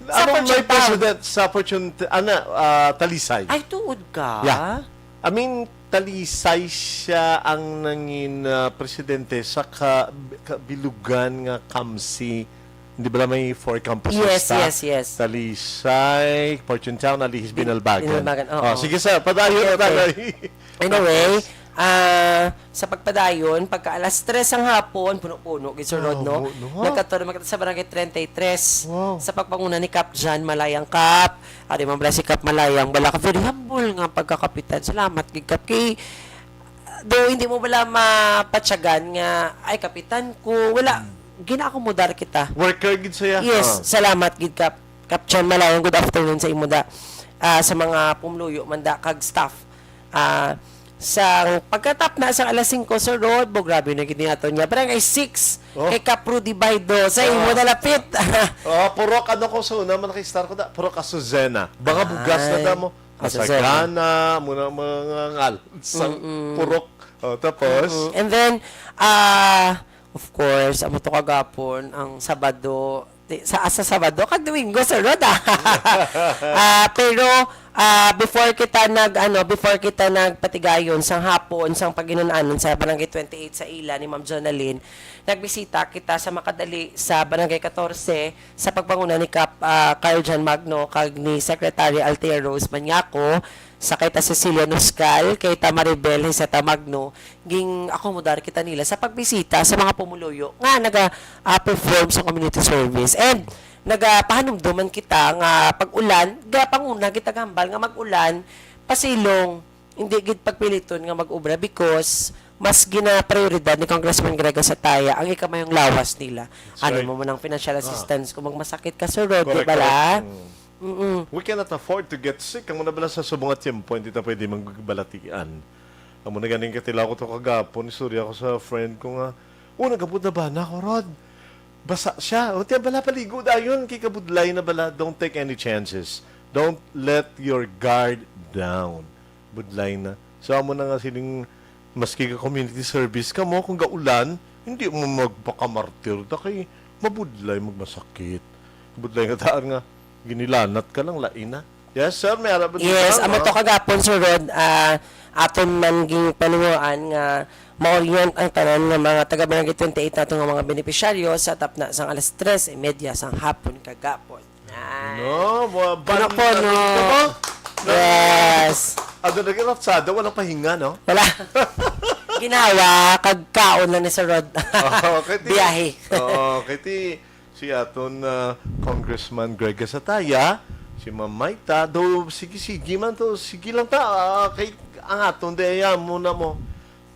Sa Among Fortune may Town. president sa Fortune, ano, ah, Talisay. Ay, tuod ka? Yeah. I mean, Talisay siya ang nangin, ah, presidente sa ka-, kabilugan nga Kamsi. Hindi ba may four campuses Yes, ta? yes, yes. Talisay, Fortune Town, Alihis, Bin-, Binalbagan. Binalbagan, oo. Oh, sige, sir, padayon Okay, na okay. tayo. Anyway, ah, sa pagpadayon, pagka alas tres ang hapon, puno-puno, gid, Sir Rod, Ah, no? puno, ha? Nagkadto naman kita sa Barangay treinta y tres. Wow. Sa pagpanguna ni Kap John Malayang, Kap. Ari man bala si Kap Malayang, bala ka very humble nga pagkakapitan. Salamat gid, Kap. Kay, though hindi mo bala mapatyagan nga, "Ay, kapitan ko," wala, Hmm. gina-akomodar kita. Worker gid siya. Yes, Ah. salamat gid, Kap. Kap John Malayang, good afternoon sa imo da. Ah, sa mga pumuluyo man da kag staff. Ah, sa pagkatap na sa alas singko, Sir Rod, bo, grabe na gid ni ato niya. Barangay six, Oh. kay Kap Rudy Baido, sa imo Ah. nalapit. Oh, purok, ano ko, sa una, man naka-star ko da, purok Azucena. Mga bugas na Ay. da mo. Azucena. Asagana, muna, mga ngal, sa Mm-mm. purok. Oh, tapos? Mm-mm. And then, ah, of course, amo to kagapon, ang Sabado, Ti-, sa, sa Sabado kag Domingo, Sir Rod, ah. Ah, pero, ah, before kita nag, ano, before kita nagpatigayon sang hapon, sang paghinun-anon sa Barangay twenty-eight sa ila ni Ma'am Jonalyn, nagbisita kita sa makadali sa Barangay katorse sa pagpanguna ni Kap, ah, Carl John Magno kag ni Secretary Althea Rose Maniaco, sa kay ta Cecilia Nuscal, kay ta Maribel Heseta Magno, ging-akomodar kita nila sa pagbisita sa mga pumuluyo nga naga, ah, perform sa community service. And nagapahanumdom man kita nga pag-ulan, gapanguna kita gambal nga mag-ulan, pasilong, hindi gid pagpiliton nga mag-obra because mas ginaprioridad ni Congressman Greg Asataya ang ikamayong lawas nila. That's Ano right. mo man ang financial Ah. assistance kung magmasakit ka, Sir Rod, di Correct, ba la? correct. Mm. Mm-mm. We cannot afford to get sick. Amo na bala sa subong nga tiyempo, hindi ta pwede magbalatian. Amo na ganing katilaw ko to kagapon, istorya ko sa friend ko nga, "Oh, nagabot na bana ko, Rod. Basa siya." O, tiyan bala, paligo dayon, kay kabudlay na bala. Don't take any chances. Don't let your guard down. Budlay na. So, amo na nga siling, maski ka community service ka mo, kung gaulan, hindi mo magpakamartir ta kay mabudlay, magmasakit. Budlay nga taan nga, ginilanat ka lang, lain na. Yes, sir, may ara ba dito, Yes, amo no? to kagapon, Sir Rod. Ah, aton man ging panunuan nga ma-orient ang tanan nga mga taga Barangay twenty-eight nato nga mga benepisyaryo sa tapna sang alas tres y media sang hapon kagapon. Ay. No, mga Ano ban-, po, ano no? dito mo? Yes. Ano, naging lapsado, walang pahinga, no? Wala. Ginawa, kag kaon lang ni Sir Rod. Oo, kay ti-, Biyahe. Oo, kay ti-, si aton, ah, Congressman Greg Asataya, si Ma'am Maita, do, sige, sige man to, sige lang ta, ah, kay ang aton, di, ayan, muna mo.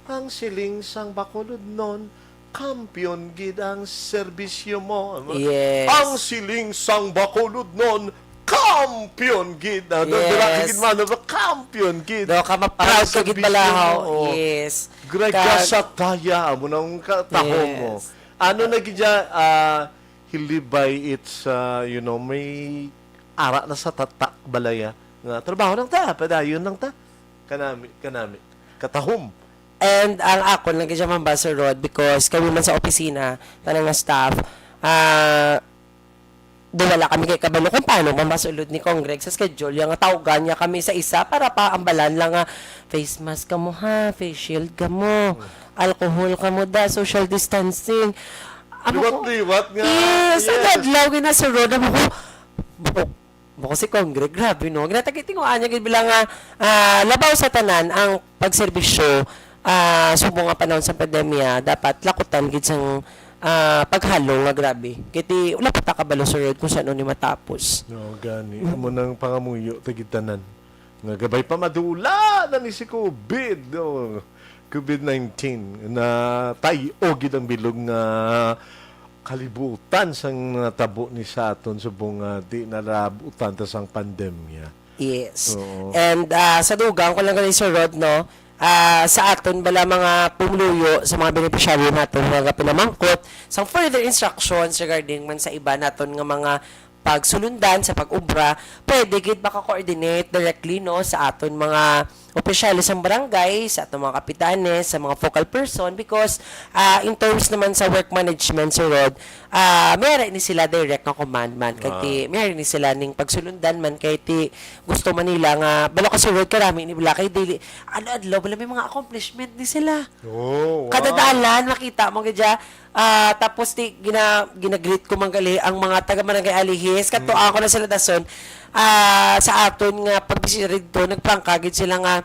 Ang siling sang Bacolodnon, kampiyon gid ang serbisyo mo. Ano? Yes. Ang siling sang Bacolodnon, kampiyon gid. Ah, do-, dira Yes. gid man, ano, kampiyon gid Do ka ma-proud ang ka gid serbisyo balahaw. mo, oh. Yes. Greg Ka- Asataya, amo nang katahom mo. Yes. Ano na gid ya, ah, he live by its, ah, you know, may ara na sa tatak balaya nga trabaho lang ta, padayon lang ta. Kanami, kanami. Katahom. And ang akon lang gid siya, Ma'am Ambassador Rod, because kami man sa opisina, tanan nga staff, ah, do wala kami kay kabalo kung paano man masulod ni Congreg sa schedule, ya nga tawgan niya kami sa isa para paambalan lang nga, "Face mask ka mo ha, face shield ka mo, alcohol ka mo da, social distancing." Amo ko, Liwat-liwat nga. Yes, ang Yes. adlaw ginasulod, amo ko, buko, buko si Congreg, grabe, no? Ginatagi-tinguan niya gid bilang nga, ah, labaw sa tanan ang pagserbisyo, ah, subong nga panahon sa pandemya, dapat lakutan gid sang, ah, paghalong nga grabe. Kay ti, wala pa ta kabalo, Sir Rod, kung saan ni matapos. No, gani. Mm. Amo nang pangamuyo ta gid tanan. Nga gabay pa madula na ni si COVID, no? COVID nineteen, na tay-o gid ang bilog nga kalibutan sang natabo ni sa aton subong nga di nalabutan ta sang pandemya. Yes. Oo. And, ah, sa dugang ko lang gali, Sir Rod, no, ah, sa aton bala mga pumuluyo, sa mga benepisyaryo naton nga pinamangkot sang further instructions regarding man sa iba naton nga mga pagsulundan sa pag-obra, pwede gid maka-coordinate directly, no, sa aton mga opisyales sang barangay, sa aton mga kapitanes, sa mga focal person, because, ah, in terms naman sa work management, Sir Rod, ah, may ara ni sila direct nga command man, kay Ah. ti, may ara ni sila ning pagsulundan man, kay ti gusto man nila nga, balo ka, Sir Rod, karami ni bala, kay dili, ano, adlaw, bala may mga accomplishment ni sila. Oh, wow. Kada dalan, makita mo gid siya. Ah, tapos ti, gina-, ginagreet ko man gali ang mga taga Barangay Alihis. Kadto Mm. ako na sila dason. Ah, sa aton nga pagbisita didto, nagprangka gid sila nga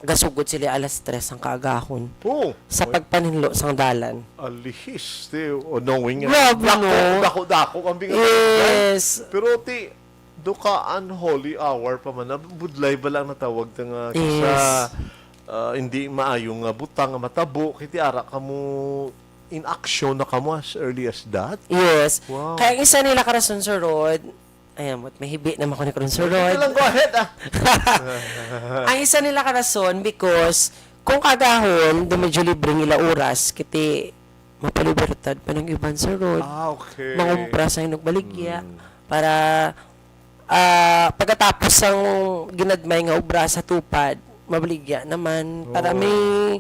gasugod sila alas tres ang kaagahon Oo. sa Oy. pagpaninlo sang dalan. Alihis, ti, o knowing, ah, Grabe, dako, no? dako, dako ang bingat. Yes. Pero ti, dukaan holy hour pa man, na budlay ba lang natawag ta nga kisa, Yes. ah, hindi maayo nga butang nga matabo, kay ti ara kamo in action na kamo as early as that? Yes. Wow. Kaya ang isa nila ka rason, Sir Rod, ayan, what, may hibi naman ko ni karon, Sir Rod. Okay lang, go ahead, ah. Ang isa nila ka rason, because kung kaagahon, do medyo libre ang ila oras, kay ti mapalibertad pa ng iban, Sir Rod. Ah, okay. Mangumpra sa hinog baligya Mm. para, ah, pagkatapos sang ginadmay nga obra sa tupad, mabaligya naman. Para Oo. may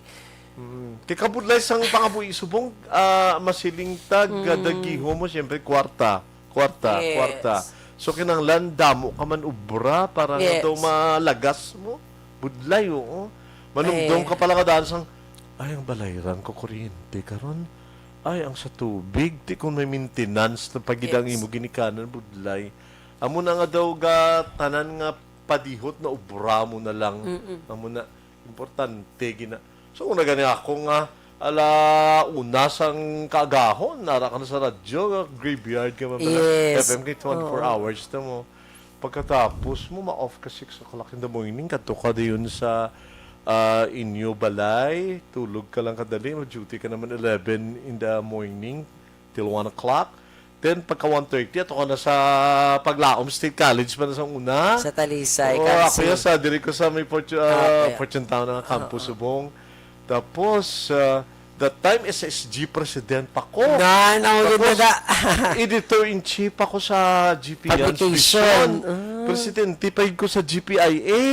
Mm. Kay kabudlay sang pangabuhi subong, ah, masiling tag, Mm. dagiho mo, siyempre, kwarta. Kwarta, Yes. kwarta. So, kinahanglan damo ka man obra para nga Yes. daw malagas mo. Budlay, oo. Manumdom Ay. ka pala nga daan sang, "Ay, ang balayran ko kuryente karon. Ay, ang sa tubig, ti kung may maintenance na pagid ang Yes. imo ginikanan, budlay." Amo na nga daw ga tanan nga padihot na obra mo na lang. Mm-mm. Amo na, importante gina. So, una gani ako nga, ala una sang kaagahon, nara ka na sa radyo, graveyard ka man pala. Yes. F M kay twenty-four Oo. hours na mo. Pagkatapos mo, ma-off ka six o'clock in the morning, kadto ka dayon sa, ah, inyo balay, tulog ka lang kadali, mag-duty ka naman eleven in the morning till one o'clock. Then, pagka one thirty, ato ka na sa Paglaom State College pa na sa una. Sa Talisay, Oo, ako Kansi. yan sa, diri ko sa may Fortune, ah, Okay. Fortune Town nga campus, Oo. Subong. Tapos, ah, that time, S S G president pa ko. Nan, ang Tapos, ganda. editor-in-chief ako sa G P Yan Publication. Vision. Ah. Presidente pa ko sa G P I A.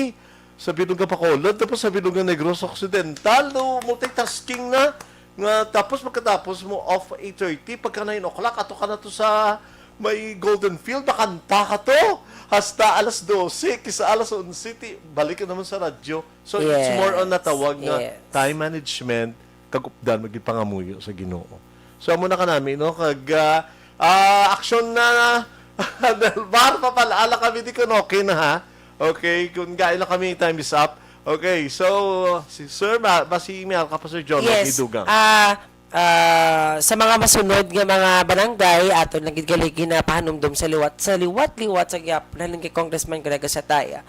Sa Bilog nga Bacolod, tapos sa Bilog nga Negros Occidental, no, multitasking na. Nga, tapos pagkatapos mo off eight thirty, pagka nine o'clock, ato ka na to sa may Golden Field, makanta ka to. Hasta alas dose, kisa alas onse, ti, balik ka naman sa radyo. So, it's Yes. more on natawag nga Yes. time management, kag updan mo gid pangamuyo sa Ginoo. So, amo na kanami, no? Kag, ah, ah, aksyon na, Del Mar, papalaala kami di kun okay na, ha? Okay, kung gain lang kami, time is up. Okay, so, si Sir, ma-, basi may ka pa, Sir John, Yes. Dugang. Ah, ah, sa mga masunod nga mga barangay, aton lang gid gali ginapahanumdom sa liwat, sa liwat-liwat sa gihap-, halin kay Congressman Greg Sataya.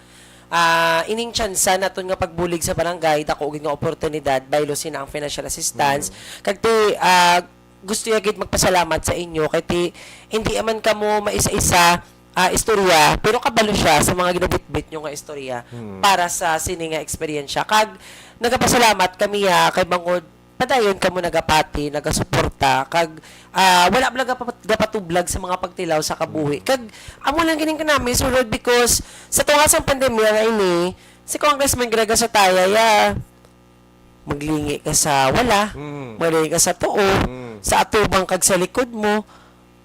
Ah, ining tsansa naton nga pagbulig sa barangay, dako gid nga oportunidad, baylo sina ang financial assistance. Mm. Kag ti, ah, gusto ya gid magpasalamat sa inyo, kay ti, hindi man kamo maisa-isa, ah, istorya, pero kabalo siya sa mga ginabitbit nyo nga istorya Mm. para sa sini nga eksperyensya. Kag nagapasalamat kami, ah, kay bangod padayon kamo nagapati, nagasuporta, kag, ah, wala bala gapa-, gapatublag sa mga pagtilaw sa kabuhi. Mm. Kag amo lang gining kanami, Sir Rod, because sa tunga sang pandemya nga ini, si Congressman Greg Sataya, ya, maglingi ka sa wala, Mm. maglingi ka sa tuo, Mm. sa atubang kag sa likod mo,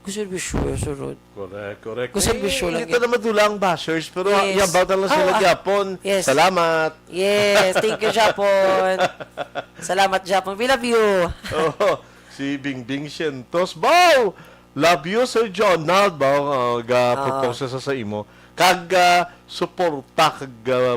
gusto bisyo, Sir Rod. Correct, correct. Kung serbisyo Eh, lang hindi yun. ta na madula ang bashers, pero Yes. yan, bawal lang sila Ah, ah. gyapon. Yes. Salamat. Yes, thank you, Japon. Salamat, Japon. We love you. Oo, si Bingbing Sientos. Bow! Love you, Sir Jonald. Bow, uh, ga-propose Ah. sa, sa imo. Kag, ah, suporta, kag, ah,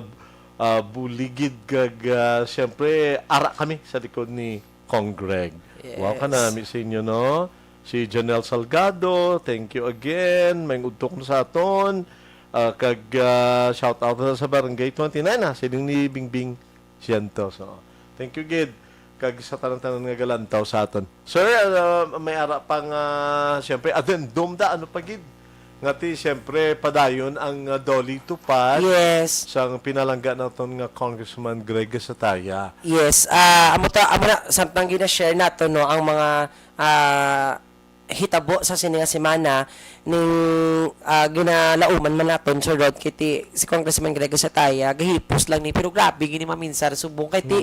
ah, buligid, kag, ah, siyempre, ara kami sa likod ni Cong Greg. Yes. Wow, kanami sa inyo, no? Si Janelle Salgado, thank you again. May udtok na sa aton. Ah, kag, ah, shout out na sa Barangay twenty-nine, ah, siling ni Bingbing Sientos. So, thank you, gid. Kag sa tanan-tanan nga galantaw sa aton. Sir, ah, may ara pa nga, siyempre, addendum da, ano pa, gid? Nga ti, siyempre, padayon ang, ah, doli tupad Yes. sang pinalangga naton nga Congressman Greg Gasataya. Yes, ah, amo ta, amo na, samtang gina-share nato, no, ang mga, ah, hitabo sa sini nga semana ning, ah, ginalauman man naton, Sir Rod, kiti si Congressman Greg Sataya, gahipos lang ni, pero grabe gini maminsar subong kay ti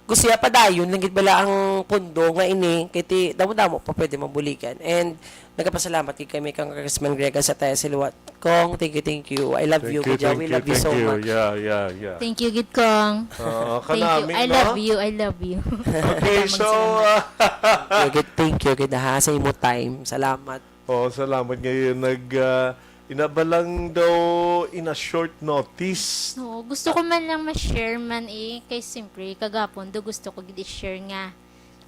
gusto niya padayon lang gid bala ang pundo nga ini kay ti damo-damo pa pwede mabuligan. And nagapasalamat gid kami kang Congressman Greg Sataya Siluwat. Kong, thank you, thank you. I love you, Thank you, gid, yeah. thank We you, love you thank so you. much. Yeah, yeah, yeah. Thank you, gid, Kong. Oo, Thank you. kanami, I no? love you. I love you. Okay, Maraming so, salamat. uh, Thank you, gid, thank you, gid, ha, sa imo time. Salamat. Oh, salamat ngayon. Nag, ah, inaba lang daw in a short notice. Oo, gusto ko man lang ma-share man eh, kay siyempre, kagapon do gusto ko gid i-share nga.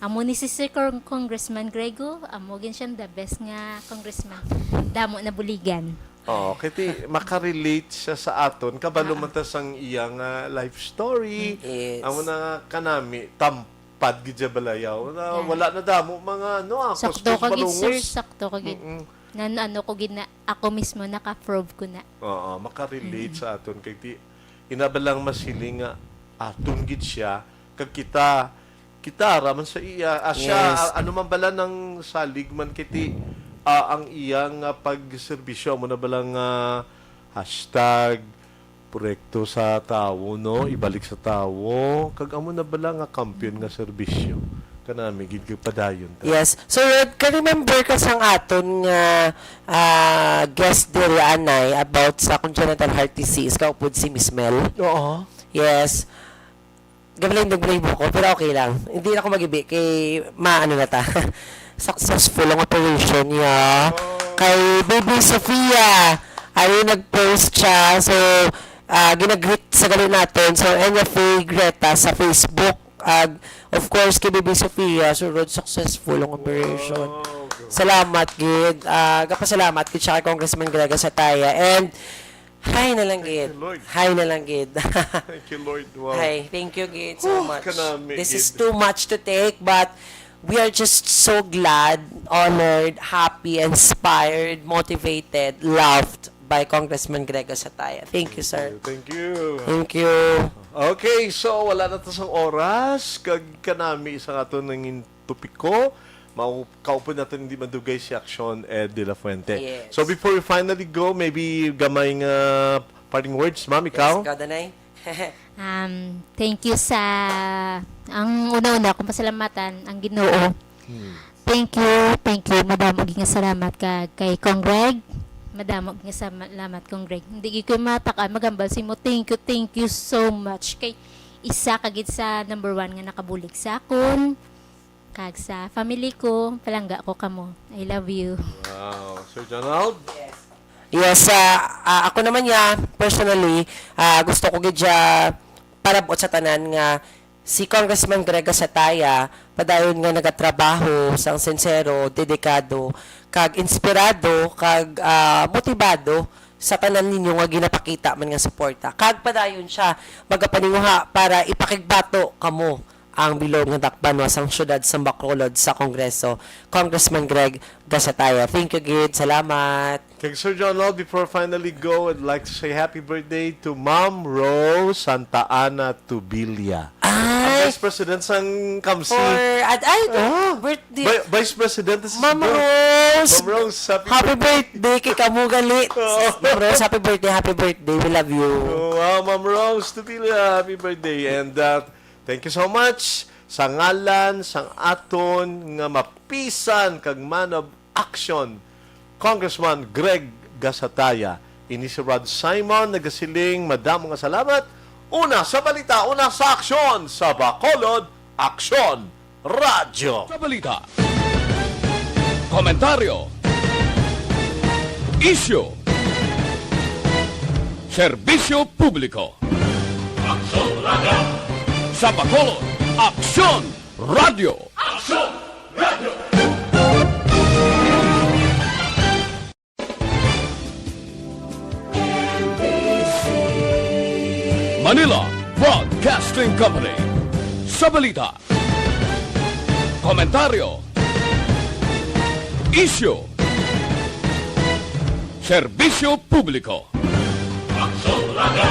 Amo ni si Sir Cong- Congressman Grego, amo gid siya the best nga congressman. Damo na buligan. Oo, kay ti makarelate siya sa aton. Kabalo Ah. man ta sang iya nga life story. Yes. Amo na nga kanami, tampad gid siya balayaw. Na, Yeah. wala na damo mga ano, ah, Sakto kuskus ka gid, sir. malungos. Sakto ka gid. Mm-mm. Na ano ko gid na ako mismo naka-prove ko na. Oo, makarelate Mm. sa aton kay ti ina ba lang masiling nga aton gid siya kag kita kita ra man sa iya, ah, siya, Yes. ah, ano man bala nang salig man kay ti, ah, ang iya nga pagserbisyo amo na bala nga hashtag proyekto sa tawo, no? Ibalik sa tawo. Kag amo na bala nga kampiyon nga serbisyo. Kanami gid kag padayon ta. Yes. So, Rod, ka-remember ka sang aton nga ah, guest diri anay about sa congenital heart disease, kaupod si Miss Mel. Oo. Yes. Gabalay-balay ko, pero okay lang. Hindi na ako magibi kay maano na ta. Successful ang operation niya. Kay Baby Sofia, ari nag-post siya. So, ah, ginagreet sa gali naton. So, N F A Greta sa Facebook. Ag, of course, kay Baby Sofia, sunod successful ang operation. Wow. Salamat gid. Ah, gapasalamat gid siya kay Congressman Grega Sataya. And, hi na lang Thank gid. you, Lord. Hi na lang gid. Thank you, Lord. Wow. Hi, thank you gid so Whew, much. kanami This is gid. too much to take, but we are just so glad, honored, happy, inspired, motivated, loved by Congressman Grega Sataya. Thank you, sir. Thank you. Thank you. Okay, so wala na ta sang oras. Kag kanami sa aton nangin topiko, mau-, kaupod natin hindi madugay si Action Ed de la Fuente. Yes. So before we finally go, maybe gamay nga parting words, ma'am, ikaw? Yes, ikaw, Danay. Um, thank you sa, ang una-una, kung pasalamatan, ang Ginoo. Hmm. Thank you, thank you. Madamo gid nga salamat ka kay Kong Reg. Madamo gid nga salamat, Kong Reg. Hindi gid ko matak-an, magambal sa imo. Thank you, thank you so much. Kay isa ka gid sa number one nga nakabulig sa akon, kag sa family ko. Palangga ko kamo. I love you. Wow. Sir Donald? Yes, ah, ah, ako naman ya, personally, ah, gusto ko gid siya parabot sa tanan nga si Congressman Grega Sataya padayon nga nagatrabaho sang sinsero, dedikado, kag inspirado, kag, ah, motibado sa tanan ninyo nga ginapakita man nga suporta. Kag padayon siya magapaninguha para ipakigbato kamo ang bilog nga dakbanon sang siyudad sang Bacolod sa Kongreso, Congressman Greg Gasataya. Thank you gid. Salamat. Kag Sir John Lal, before finally go, I'd like to say happy birthday to Ma'am Rose Santa Ana Tubilla. Ang Ay, Vice President sang Kamsi. for, at, ay, Ah. birthday. Vi- Vice President sa Ma'am Cebu. Rose, Ma'am Rose, happy happy birthday. birthday kay kamo gali. Oo. Ma'am Rose, happy birthday, happy birthday. We love you. Oh, wow, Ma'am Rose Tubilla, happy birthday. And, uh, thank you so much sa ngalan sang aton nga mapisan kag man of action, Congressman Greg Gasataya. Ini si Rod Simon nagasiling, madamo nga salamat. Una sa balita, una sa aksyon, sa Bacolod, Aksyon Radyo. Sa balita, komentaryo, isyu, serbisyo publiko. Aksyon Radyo. Sa Bacolod, Aksyon Radyo. Aksyon Radyo. Manila Broadcasting Company. Sa balita, komentaryo, isyu, Serbisyo Publiko. Aksyon Radio.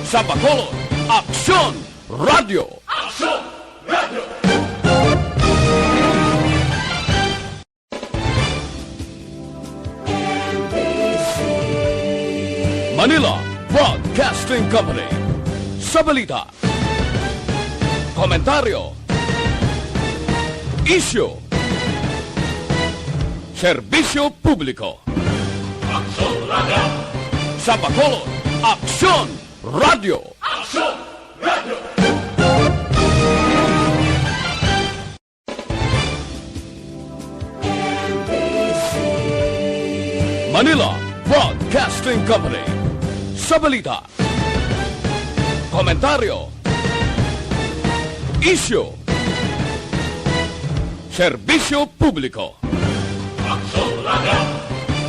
Sa Bacolod, Aksyon Radio. Aksyon Radio. Manila Broadcasting Company. Sa balita, komentaryo, isyu, serbisyo publiko. Aksyon Radio. Sa Bacolod, Aksyon Radio. Aksyon Radio. Manila Broadcasting Company. Sa balita, komentaryo, isyu, serbisyo publiko. Aksyon Radio.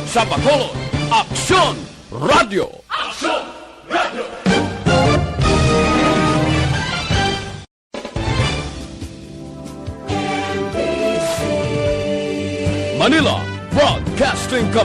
Sa Bacolod, Aksyon Radio. Aksyon Radio. Manila Broadcasting Company.